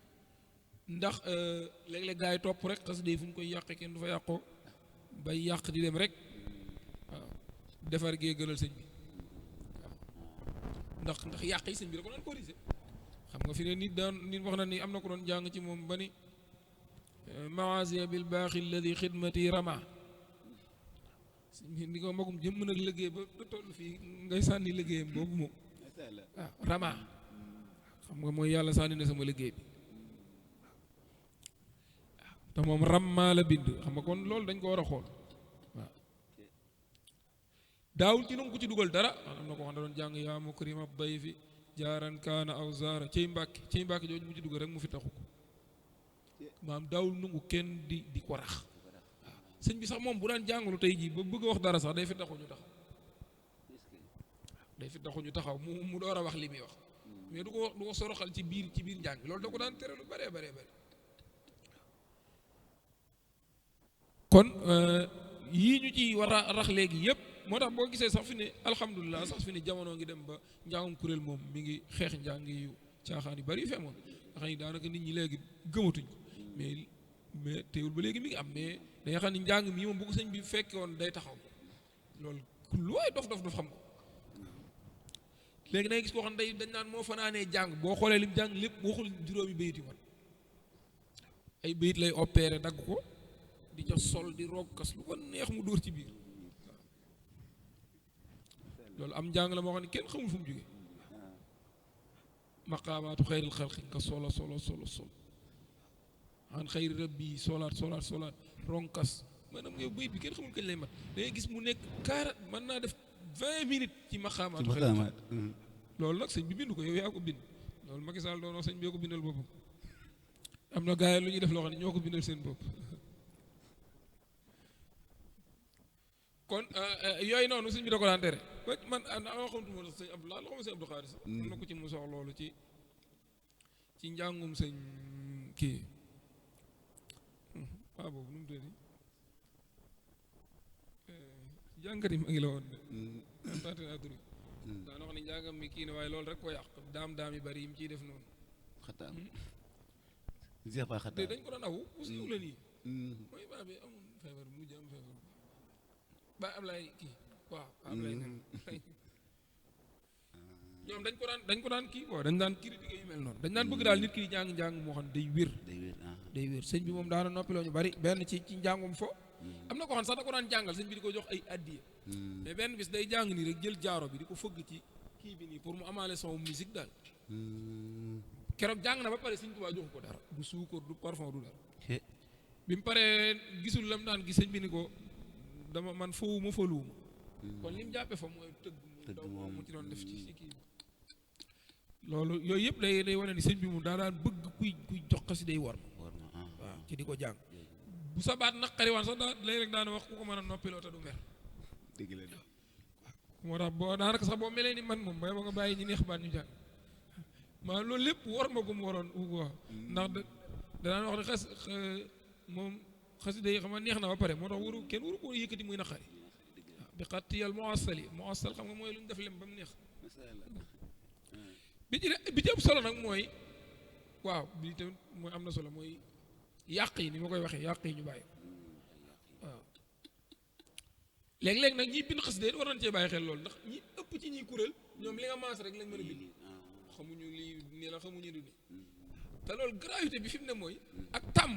ndax léeg-léeg gaa yi topp rek xasida yi fu ñu koy yàqee kenn du fa yàqoo bay yàq di dem rek waaw defar gee gënal sëñ bi waaw ndax yàq yi sëñ bi da ko doon corriger xam nga fi ne nit wax na ni am na ko doon jàng ci moom ba ni maasiya bil baaxi alladi xidmati rama ni ko magum jëm nag liggéey ba toll fii ngay sànni liggéeyam boobu moom waaw rama xam nga mooy yàlla sànni na sama liggéey bi te moom rammaa la bind xam nga kon loolu dañ ko war a xool waaw daawul ci nangu ko ci dugal dara am na ko xam ne doon jàng yaa mukrima dayfi jaaran kaana aw zaara ciy mbàkki jooju mu ci dugal rek mu fi taxu ko maam daawul nangu kenn di ko rax waaw sëñ bi sax moom bu daan jàngalu tey jii ba bëgg a wax dara sax day fi taxu ñu taxaw mu door a wax li muy wax mais du ko soroxal ci biir njàng loolu da ko daan tere lu bare bare bare kon yii ñu ci war a rax léegi yëpp moo tax boo gisee sax fi ne alhamdulilah sax fi ne jamono ngi dem ba njàngum kuréel moom mi ngi xeex njàng yu caaxaan yu bari yu fi amoon nga xam ni daanaka nit ñi léegi gëmatuñ ko mais teewul ba léegi mi ngi am mais danga xam ni njàng mii moom bu ko sëñ bi fekke woon day taxaw loolu lu waay dof xam ko léegi dangay gis koo xam ne dañ naan moo fanaanee jàng boo xoolee lim jàng lépp waxul juróomi bayit yi man ay bayit lay opéré dagg ko di ca sol di rokkas lu ko neex mu dóor ci biir loolu am njàng la moo xam ne kenn xamul fu mu jóge maqaamaatu xayril xalqi nga solo an xayri rabbi solaat ronkas maanaam yow bayit bi kenn xamul kañ lay mat da ngay gis mu nekk 40 mën naa def 20 minutes ci maqaamaatu xayril xalqi loolu nag sëñ bi bind ko yow yaa ko bind loolu Macky Sall doon wax sëñ bi ko bindal boppam am na gars yi lu ñuy def loo xam ne ñoo ko bindal seen bopp kon yooyu noonu sëñ bi da ko daan tere man ama xamtuma sax sëñ Abdou la xama sëñ Abdou Khadre sax am na ko ci mu sox loolu ci njàngum sëñ kii waaw boobu nu mu tëddi jàngat yi ma ngi la woon de tante naa turi daana wax ne njàngam mi kii ne waaye loolu rek ko yàq daam yi bari yi mu ciy def noonu xataa dañ ko doon awu bu siiw la nii mooy baa bi amul feebar mujj am feebar ba Ablaye kii waaw Ablaye ñoom dañ ko daan kii dañ daan critiquer yu mel noonu dañ daan bëgg daal nit ki di jàng moo xam ne day wér sëñ bi moom daana noppiloo ñu bari benn ci njàngum fo am na ko xam sax da ko daan jàngal sëñ bi di ko jox ay addiya mais benn bis day jàng nii rek jël jaaro bi di ko fëgg ci kii bi nii pour mu amaale son musique daal keroog jàng na ba pare sëñ Tuubaa joxu ko dara du suukar du parfum du dara bi mu paree gisul lam daan gis sëñ bi ni ko dama man fowuma faluwuma kon li mu jàppe fa mooy tëgg mu daw mu ci doon def ci kii bi loolu yooyu yëpp day wane ni sëñ bi mu daa daan bëgg kuy jox xasida yi war ma waaw ci di ko jàng bu sa baat naqari waan sax léegi rek daana wax ku ko mën a noppiloo te du mer dëgg la moo tax boo daanaka sax boo melee ni man moom ba nga bàyyi ñi neex baat ñu jàng maa loolu lépp war ma ko mu waroon wax ndax danaan wax ne moom xasida yi xam nga neex na ba pare moo tax kenn waru ko yëkkati muy naqari waaw bi xattiyal muassal xam nga mooy lu ñu def lem ba mu neex bi ci ëpp solo nag mooy waaw bi tamit mooy am na solo mooy yàq yi ni ma koy waxee yàq yi ñu bàyyi waaw léeg-léeg nag ñiy bind xasida war nañ cee bàyyi xel loolu ndax ñi ëpp ci ñiy kuréel ñoom li nga maas rek lañ mën a bind xamuñu lii nii la xamuñu du ni te loolu gravité bi fi mu ne mooy ak tàmm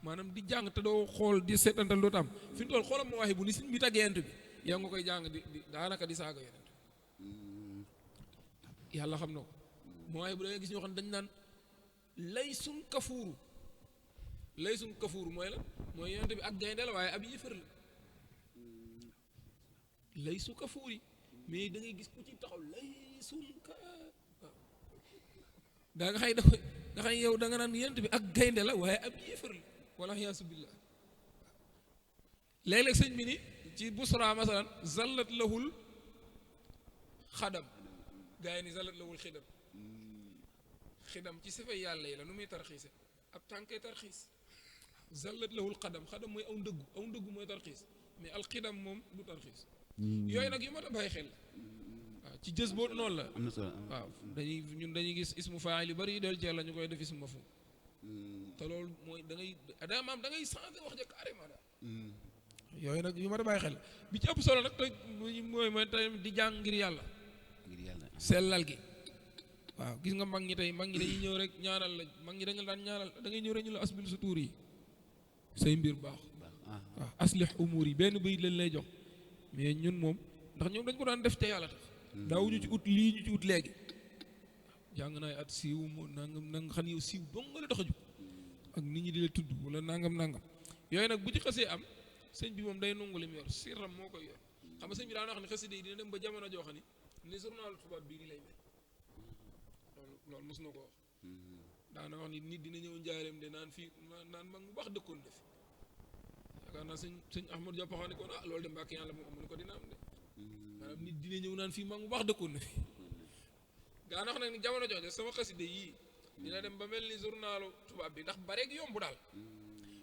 maanaam di jàng te doo xool di seetantal doo tàmm fi mu toll xoolam ma waxee bu ni si mi tàggee yent bi yow nga koy jàng di daanaka di saaga yonent yàlla xam na ko moo waaye bu da ngay gis ñoo xam ne dañ naan laysun kafuuru mooy la mooy yonent bi ak gaynde la waaye ab yëfër la laysu kafuuri mais da ngay gis ku ci taxaw laysun ka daa nga xay da koy nga xay yow da nga naan yonent bi ak gaynde la waaye ab yëfër la wala yaasu billah. léeg-léeg sëñ bi ni ci busra masalan zallat lahul xadam gaa yi ni zallat lahul xidam. xidam ci sifay yàlla yi la nu muy tarxiise ab tànkee tarxiis zallat lahul xadam xadam mooy aw ndëggu mooy tarxiis mais alxidam moom du tarxiis. yooyu nag yu mat a bàyyi xel la waaw ci jës boo noonu la. am na solo waaw dañuy gis ismu faa'il yu bari yu del ci yàlla ñu koy def ismu maf'ul te loolu mooy da ngay changer wax ja carrément daal. yooyu nag yu mat a bàyyi xel bi ci ëpp solo nag te mooy tey di jàng ngir yàlla. ngir yàlla sellal gi waaw gis nga mag ñi tey mag ñi dañuy ñëw rek ñaanal la mag ñi dañu daan ñaanal da ngay ñëw rek ñu la asbil sa tuur yi say mbir baax. waaw aslih umur yi benn bayit lañ lay jox mais ñun moom ndax ñoom dañ ko daan def te yàlla tax. daawuñu ci ut lii ñu ci ut léegi. jàng naay at siiw moo nangam nanga xam yow siiw dong nga la tax a jóg ak nit ñi di la tudd wala nangam yooyu nag bu ci xasee am sëñ bi moom day nangu lim yor siram moo koy yor xam nga sëñ bi daan wax ne xasida yi dina dem ba jamono joo xam ni journal tubaab bii ni lay mel loolu mos na ko wax. daana wax ni nit dina ñëw njaareem de naan fii naan mag mu baax dëkkoon def yaakaar naa sëñ Ahmad Diop waxoon ne ko loolu de mbàkk yàlla moom amu ne ko dina am de maanaam nit dina ñëw naan fii mag mu baax dëkkoon na fi daana wax nag ni jamono jooju sama xasida yii dina dem ba mel ni journalu tubaab bi ndax bareeg yomb daal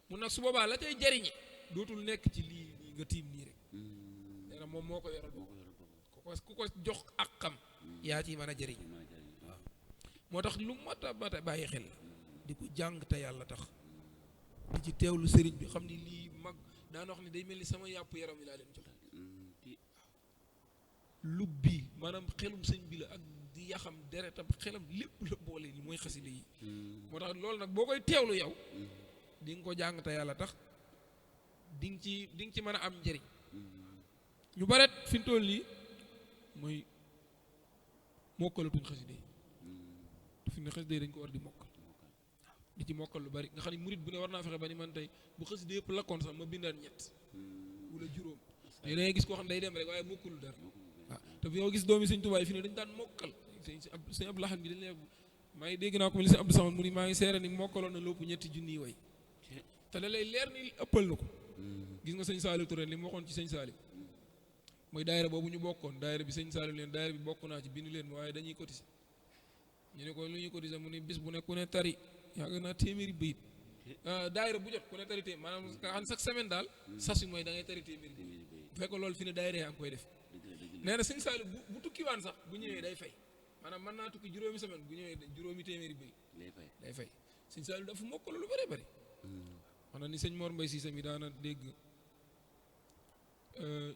mun nag su boobaa la cay jariñe dootul nekk ci lii nii nga tiim nii rek nee na moom moo ko yoral ku ko jox ak xam yaa ci mën a jëriñ waaw moo tax lu mat a bàyyi xel di ko jàng te yàlla tax di ci teewlu sëriñ bi xam ni lii mag daan wax ni day mel ni sama yàpp yaram yi laa leen jox lub bi maanaam xelum sëñ bi la ak di yaxam deretam xelam lépp la boole li mooy xasida yi moo tax loolu nag boo koy teewlu yow di nga ko jàng te yàlla tax di nga ci mën a am njëriñ ñu baret fi mu toll nii mooy mokkalatuñ xasida yi fi ne xasida yi dañ ko war di mokkal di ci mokkal lu bari nga xam ne murit bu ne war naa fexe ba ni man tey bu xasida yëpp lakkoon sax ma bindaan ñett wala juróom te da ngay gis koo xam ne day dem rek waaye mokkul dara waaw te yow gis doomi sëñ Tuubaa yi fi ne dañ daan mokkal sëñ Abdou Lahad bi dañ leen maa ngi dégg naa ko li sëñ Abdou Samad mu ni maa ngi seere ni mokkaloon na lépp ñetti junniy way te da lay leer ni ëppal na ko gis nga sëñ Saliou Touré li mu waxoon ci sëñ Saliou mooy daayira boobu ñu bokkoon daayira bi sëñ Saliou leen daayira bi bokk naa ci bind leen waaye dañuy cotiser ñu ne ko lu ñuy cotiser mu ni bis bu ne ku ne tari yaakaar naa téeméeri bayit daayira bu jot ku ne tari téeméer maanaam nga xam chaque semaine daal sas yi mooy da ngay tari téeméeri bayit bu fekk loolu fi ne daayira yaa ngi koy def nee na sëñ Saliou bu tukkiwaan sax bu ñëwee day fay maanaam mën naa tukki juróomi semaine bu ñëwee juróomi téeméeri bayit day fay sëñ Saliou dafa mokkal lu bari bari wax na ni sëñ Mor Mbaye Cissé mi daana dégg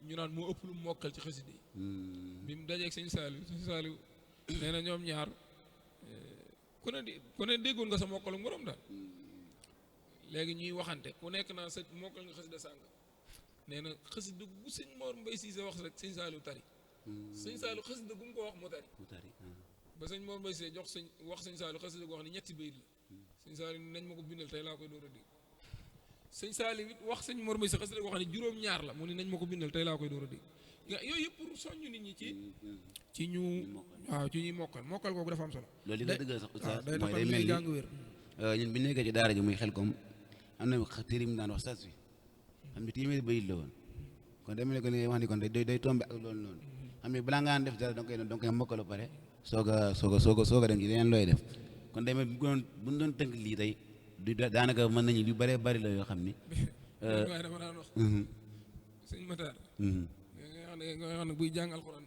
ñu naan moo ëpp lu mokkal ci xasida yi bi mu dajeeg sëñ Saliou nee na ñoom ñaar ku ne déggoon nga sa mokkalu morom daal léegi ñuy waxante ku nekk naa sa mokkal nga xasida sàng nee na xasida gu sëñ Mor Mbaye Cissé wax rek sëñ Saliou tari sëñ Saliou xasida gu mu ko wax mu tari ba sëñ Mor Mbaye Cissé wax sëñ Saliou xasida gu wax ni ñetti bayit la sëñ Saliou nañ ma ko bindal tey laa koy door a dégg sëñ Saliou it wax sëñ Mor Mbaye Cissé xasida gu wax ni juróom-ñaar la mu ni nañ ma ko bindal tey laa koy door a dégg yooyu yëpp pour soññu nit ñi ci ñu waaw ci ñuy mokkal kooku dafa am solo loolu li nga dëggal sax oustaz day mooy tax day ñuy mel jàng wér ni ñun bi nekkee ci daara ji muy xel comme am na téerim daan wax sas wi xam ne téeméeri bayit la woon kon day mel ne ko li wax ni kon day tombé ak loolu noonu xam ne balaa ngaa def dara danga koy mokkal ba pare soog a dem ci leneen looy def kon day mel bu ñu doon tënk lii tey du daanaka mën nañu lu bëree bëri la yoo xam ni waaye dama daan wax sëñ Matar nga xam ne buy jàng alxuraan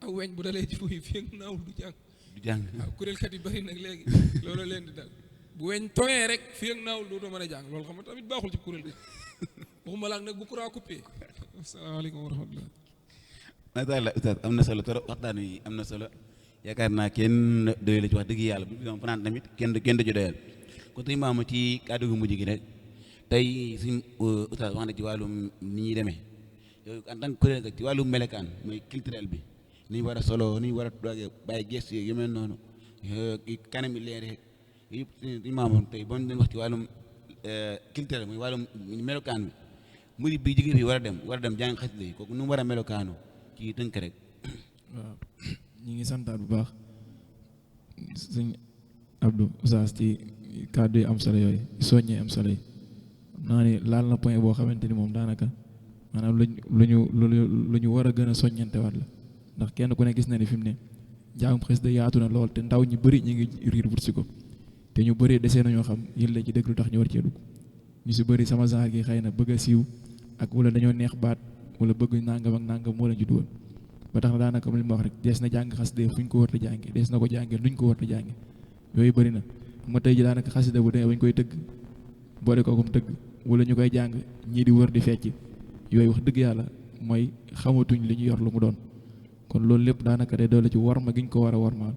aw weñ bu dalee ci fuy fi naawul du jàng waaw kuréelkat yi bëri nag léegi loolu leen di dal bu weñ tooyee rek fi ak naawul dootoo mën a jàng loolu xam nga tamit baaxul ci kuréel bi waxuma laak nag bu courant coupé asalaamaaleykum wa rahmatulah macha allah oustaz am na solo trop waxtaan wi am na solo yaakaar naa kenn doy la ci wax dëgg yàlla bu ñu fanaan tamit kenn du ci doyal kon tey maama ci kàddu gu mujj gi rek tey suñ oustaz wax na ci wàllum ni ñuy demee yow en tant que kuréel ci wàllum melekaan mooy culturel bi ni ñu war a solo ni ñu war a doogee bàyyi geste yu mel noonu kanam yi leer rek yëpp suñu maama tey boo ñu doon wax ci wàllum culturel muy wàllum melokaan bi murid bi jóge fii war a dem jàng xasida yi kooku nu mu war a melokaanu ci tënk rek. waaw ñu ngi santaat bu baax sëñ Abdou Oustaz ci kàddu yi am solo yooyu soññee am solo yi naa ni laal na point boo xamante ni moom daanaka maanaam lu ñu war a gën a soññante waat la ndax kenn ku ne gis na ni fi mu ne njàngum xasida yaatu na lool te ndaw ñi bëri ñu ngi riir wut si ko te ñu bëri desee nañoo xam yéen la ci dëgg lu tax ñu war cee dugg ñu si bëri sama genre gi xëy na bëgg a siiw ak wala dañoo neex baat wala bëgg nangam ak nangam moo leen ci dugal ba tax na daanaka li ma wax rek dees na jàng xasida fu ñu ko war a jànge dees na ko jàngee nuñ ko war a jànge yooyu bëri na ma tey ji daanaka xasida bu demee bañ koy tëgg boole kookum tëgg wala ñu koy jàng ñii di wër di fecc yooyu wax dëgg yàlla mooy xamatuñ li ñu yor lu mu doon kon loolu lépp daanaka day doole ci warma gi ñu ko war a warmaal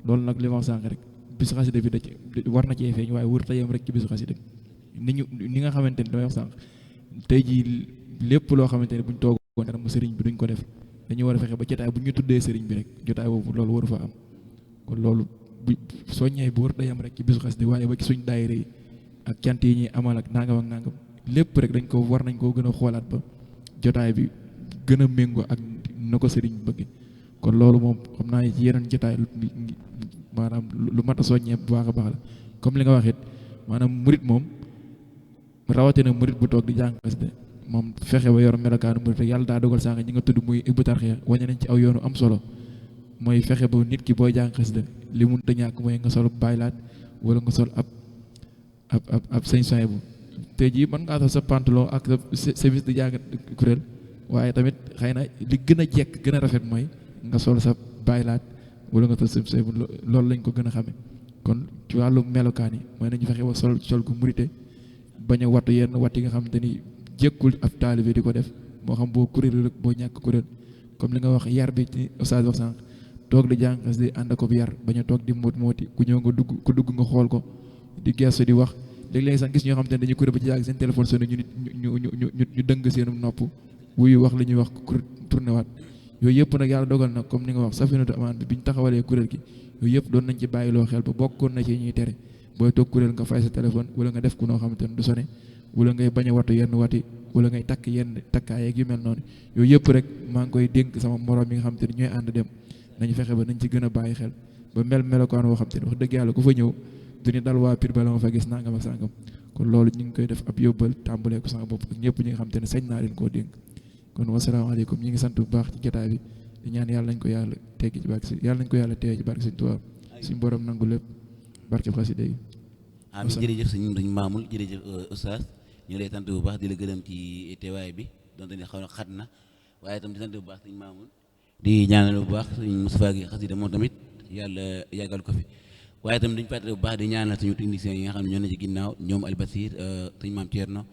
loolu nag li ma wax sànq rek bisu xasida bi da ci war na cee feeñ waaye wër tayam rek ci bisu xasida bi ni nga xamante ni damay wax sànq tey jii lépp loo xamante ni buñ toogoon dara mu sëriñ bi duñ ko def dañu war a fexe ba jotaay bu ñu tuddee sëriñ bi rek jotaay boobu loolu waru fa am kon loolu bu soññee bu wër tayam rek ci bisu xasida waaye ba ci suñ daayira yi ak cant yi ñuy amal ak nangam lépp rek dañ ko war nañ koo gën a xoolaat ba jotaay bi gën a méngoo ak na ko sëriñ bëgg kon loolu moom xam naa ci yeneen jotaay maanaam lu mat a soññee bu baax a baax la comme li nga wax it maanaam murit moom rawatina murit bu toog di jàng xasida moom fexe ba yor melokaanu murit rek yàlla daa dogal sànq ñi nga tudd muy Hizbut Tarqiyyah wañe nañ ci aw yoonu am solo mooy fexe ba nit ki booy jàng xasida li mun ta ñàkk mooy nga sol baylaat wala nga sol ab sëñ soy bu tey jii mën ngaa sol sa pantalon ak sa service di jàng kuréel waaye tamit xëy na li gën a jekk gën a rafet mooy nga sol sa baylaat wala nga sol sa bu loolu lañ ko gën a xame kon ci wàllu melokaan yi mooy nañu fexe ba sol gu murite bañ a wattu yenn watt yi nga xamante ni jékkul ab taalibe di ko def moo xam boo kuréel rek boo ñàkk kuréel comme li nga wax yar bi ci Oustaz wax sànq toog di jàng xas di ànd ko yar bañ a toog di mooti ku ñëw nga dugg ku dugg nga xool ko di gestu di wax léeg-léeg sax gis ñoo xamante ne dañuy kuréel ba ci yàgg seen téléphone sonné ñu dëng seenum nopp wuyu wax li ñuy wax tourné waat yooyu yëpp nag yàlla dogal na comme ni nga wax Safinatoul Amaan bi biñ taxawalee kuréel gi yooyu yëpp doon nañ ci bàyyiloo xel ba bokkoon na ci ñuy tere booy toog kuréel nga fay sa téléphone wala nga def ku noo xamante ne du sonné wala ngay bañ a wattu yenn wati wala ngay takk yenn takkaay ak yu mel noonu yooyu yëpp rek maa ngi koy dénk sama morom yi nga xamante ne ñooy ànd dem nañu fexe ba nañ ci gën a bàyyi xel ba melokaan woo xamante ne wax dëgg yàlla ku fa ñëw du ñu dal waa Pire bala ma fa gis nangam ak sangam kon loolu ñu ngi koy def ab yóbbal tàmbalee ko sama bopp ak ñëpp ñi nga xamante ne sañ naa leen koo dénk kon wasalaamaaleykum ñi ngi sant bu baax ci jotaay bi di ñaan yàlla nañ ko yàlla teggi ci barke si yàlla nañ ko yàlla teye ci barke Sëñ Tuubaa suñu borom nangu lépp barke xasida yi am jërëjëf sëñ Mamoul jërëjëf Oustaz ñu lay sant bu baax di la gërëm ci teewaay bi donte ne xaw na xat na waaye itam di sant bu baax sëñ Mamoul di ñaanal bu baax sëñ Moustapha gi xasida moom tamit yàlla yàggal ko fi waaye itam dañu fàttali bu baax di ñaanal suñu techniciens yi nga xam ne ñoo ne ci ginnaaw ñoom Albasir sëñ Maam Thierno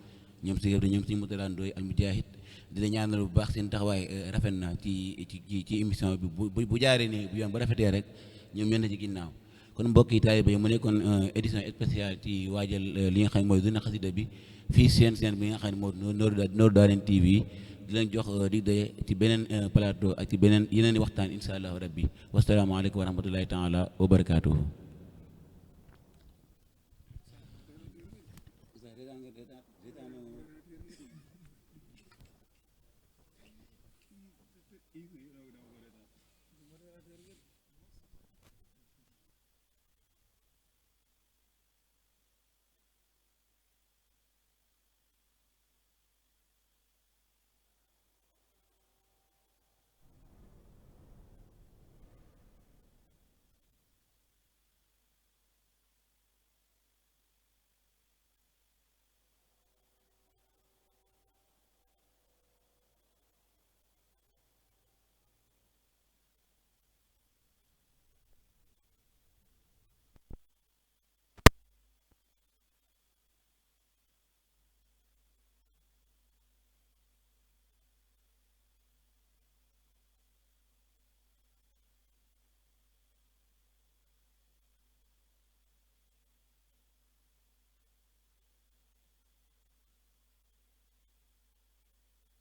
ñoom si ñoom sëñ Moutala Ndoye Almujahid di la ñaanal bu baax seen taxawaay rafet na ci émission bi bu jaaree nii bu yoon ba rafetee rek ñoom ñoo ne ci ginnaaw kon mbokk yi taalibe yi mu nekkoon édition spéciale ci waajal li nga xam ne mooy duna xasida bi fii seen bi nga xam ne moo Nourou Darayni TV di leen jox di doye ci beneen plateau ak ci beneen yeneen i waxtaan insha allahu rabbi wasalaamaaleykum wa rahmatullahi taala wa barakaatuhu.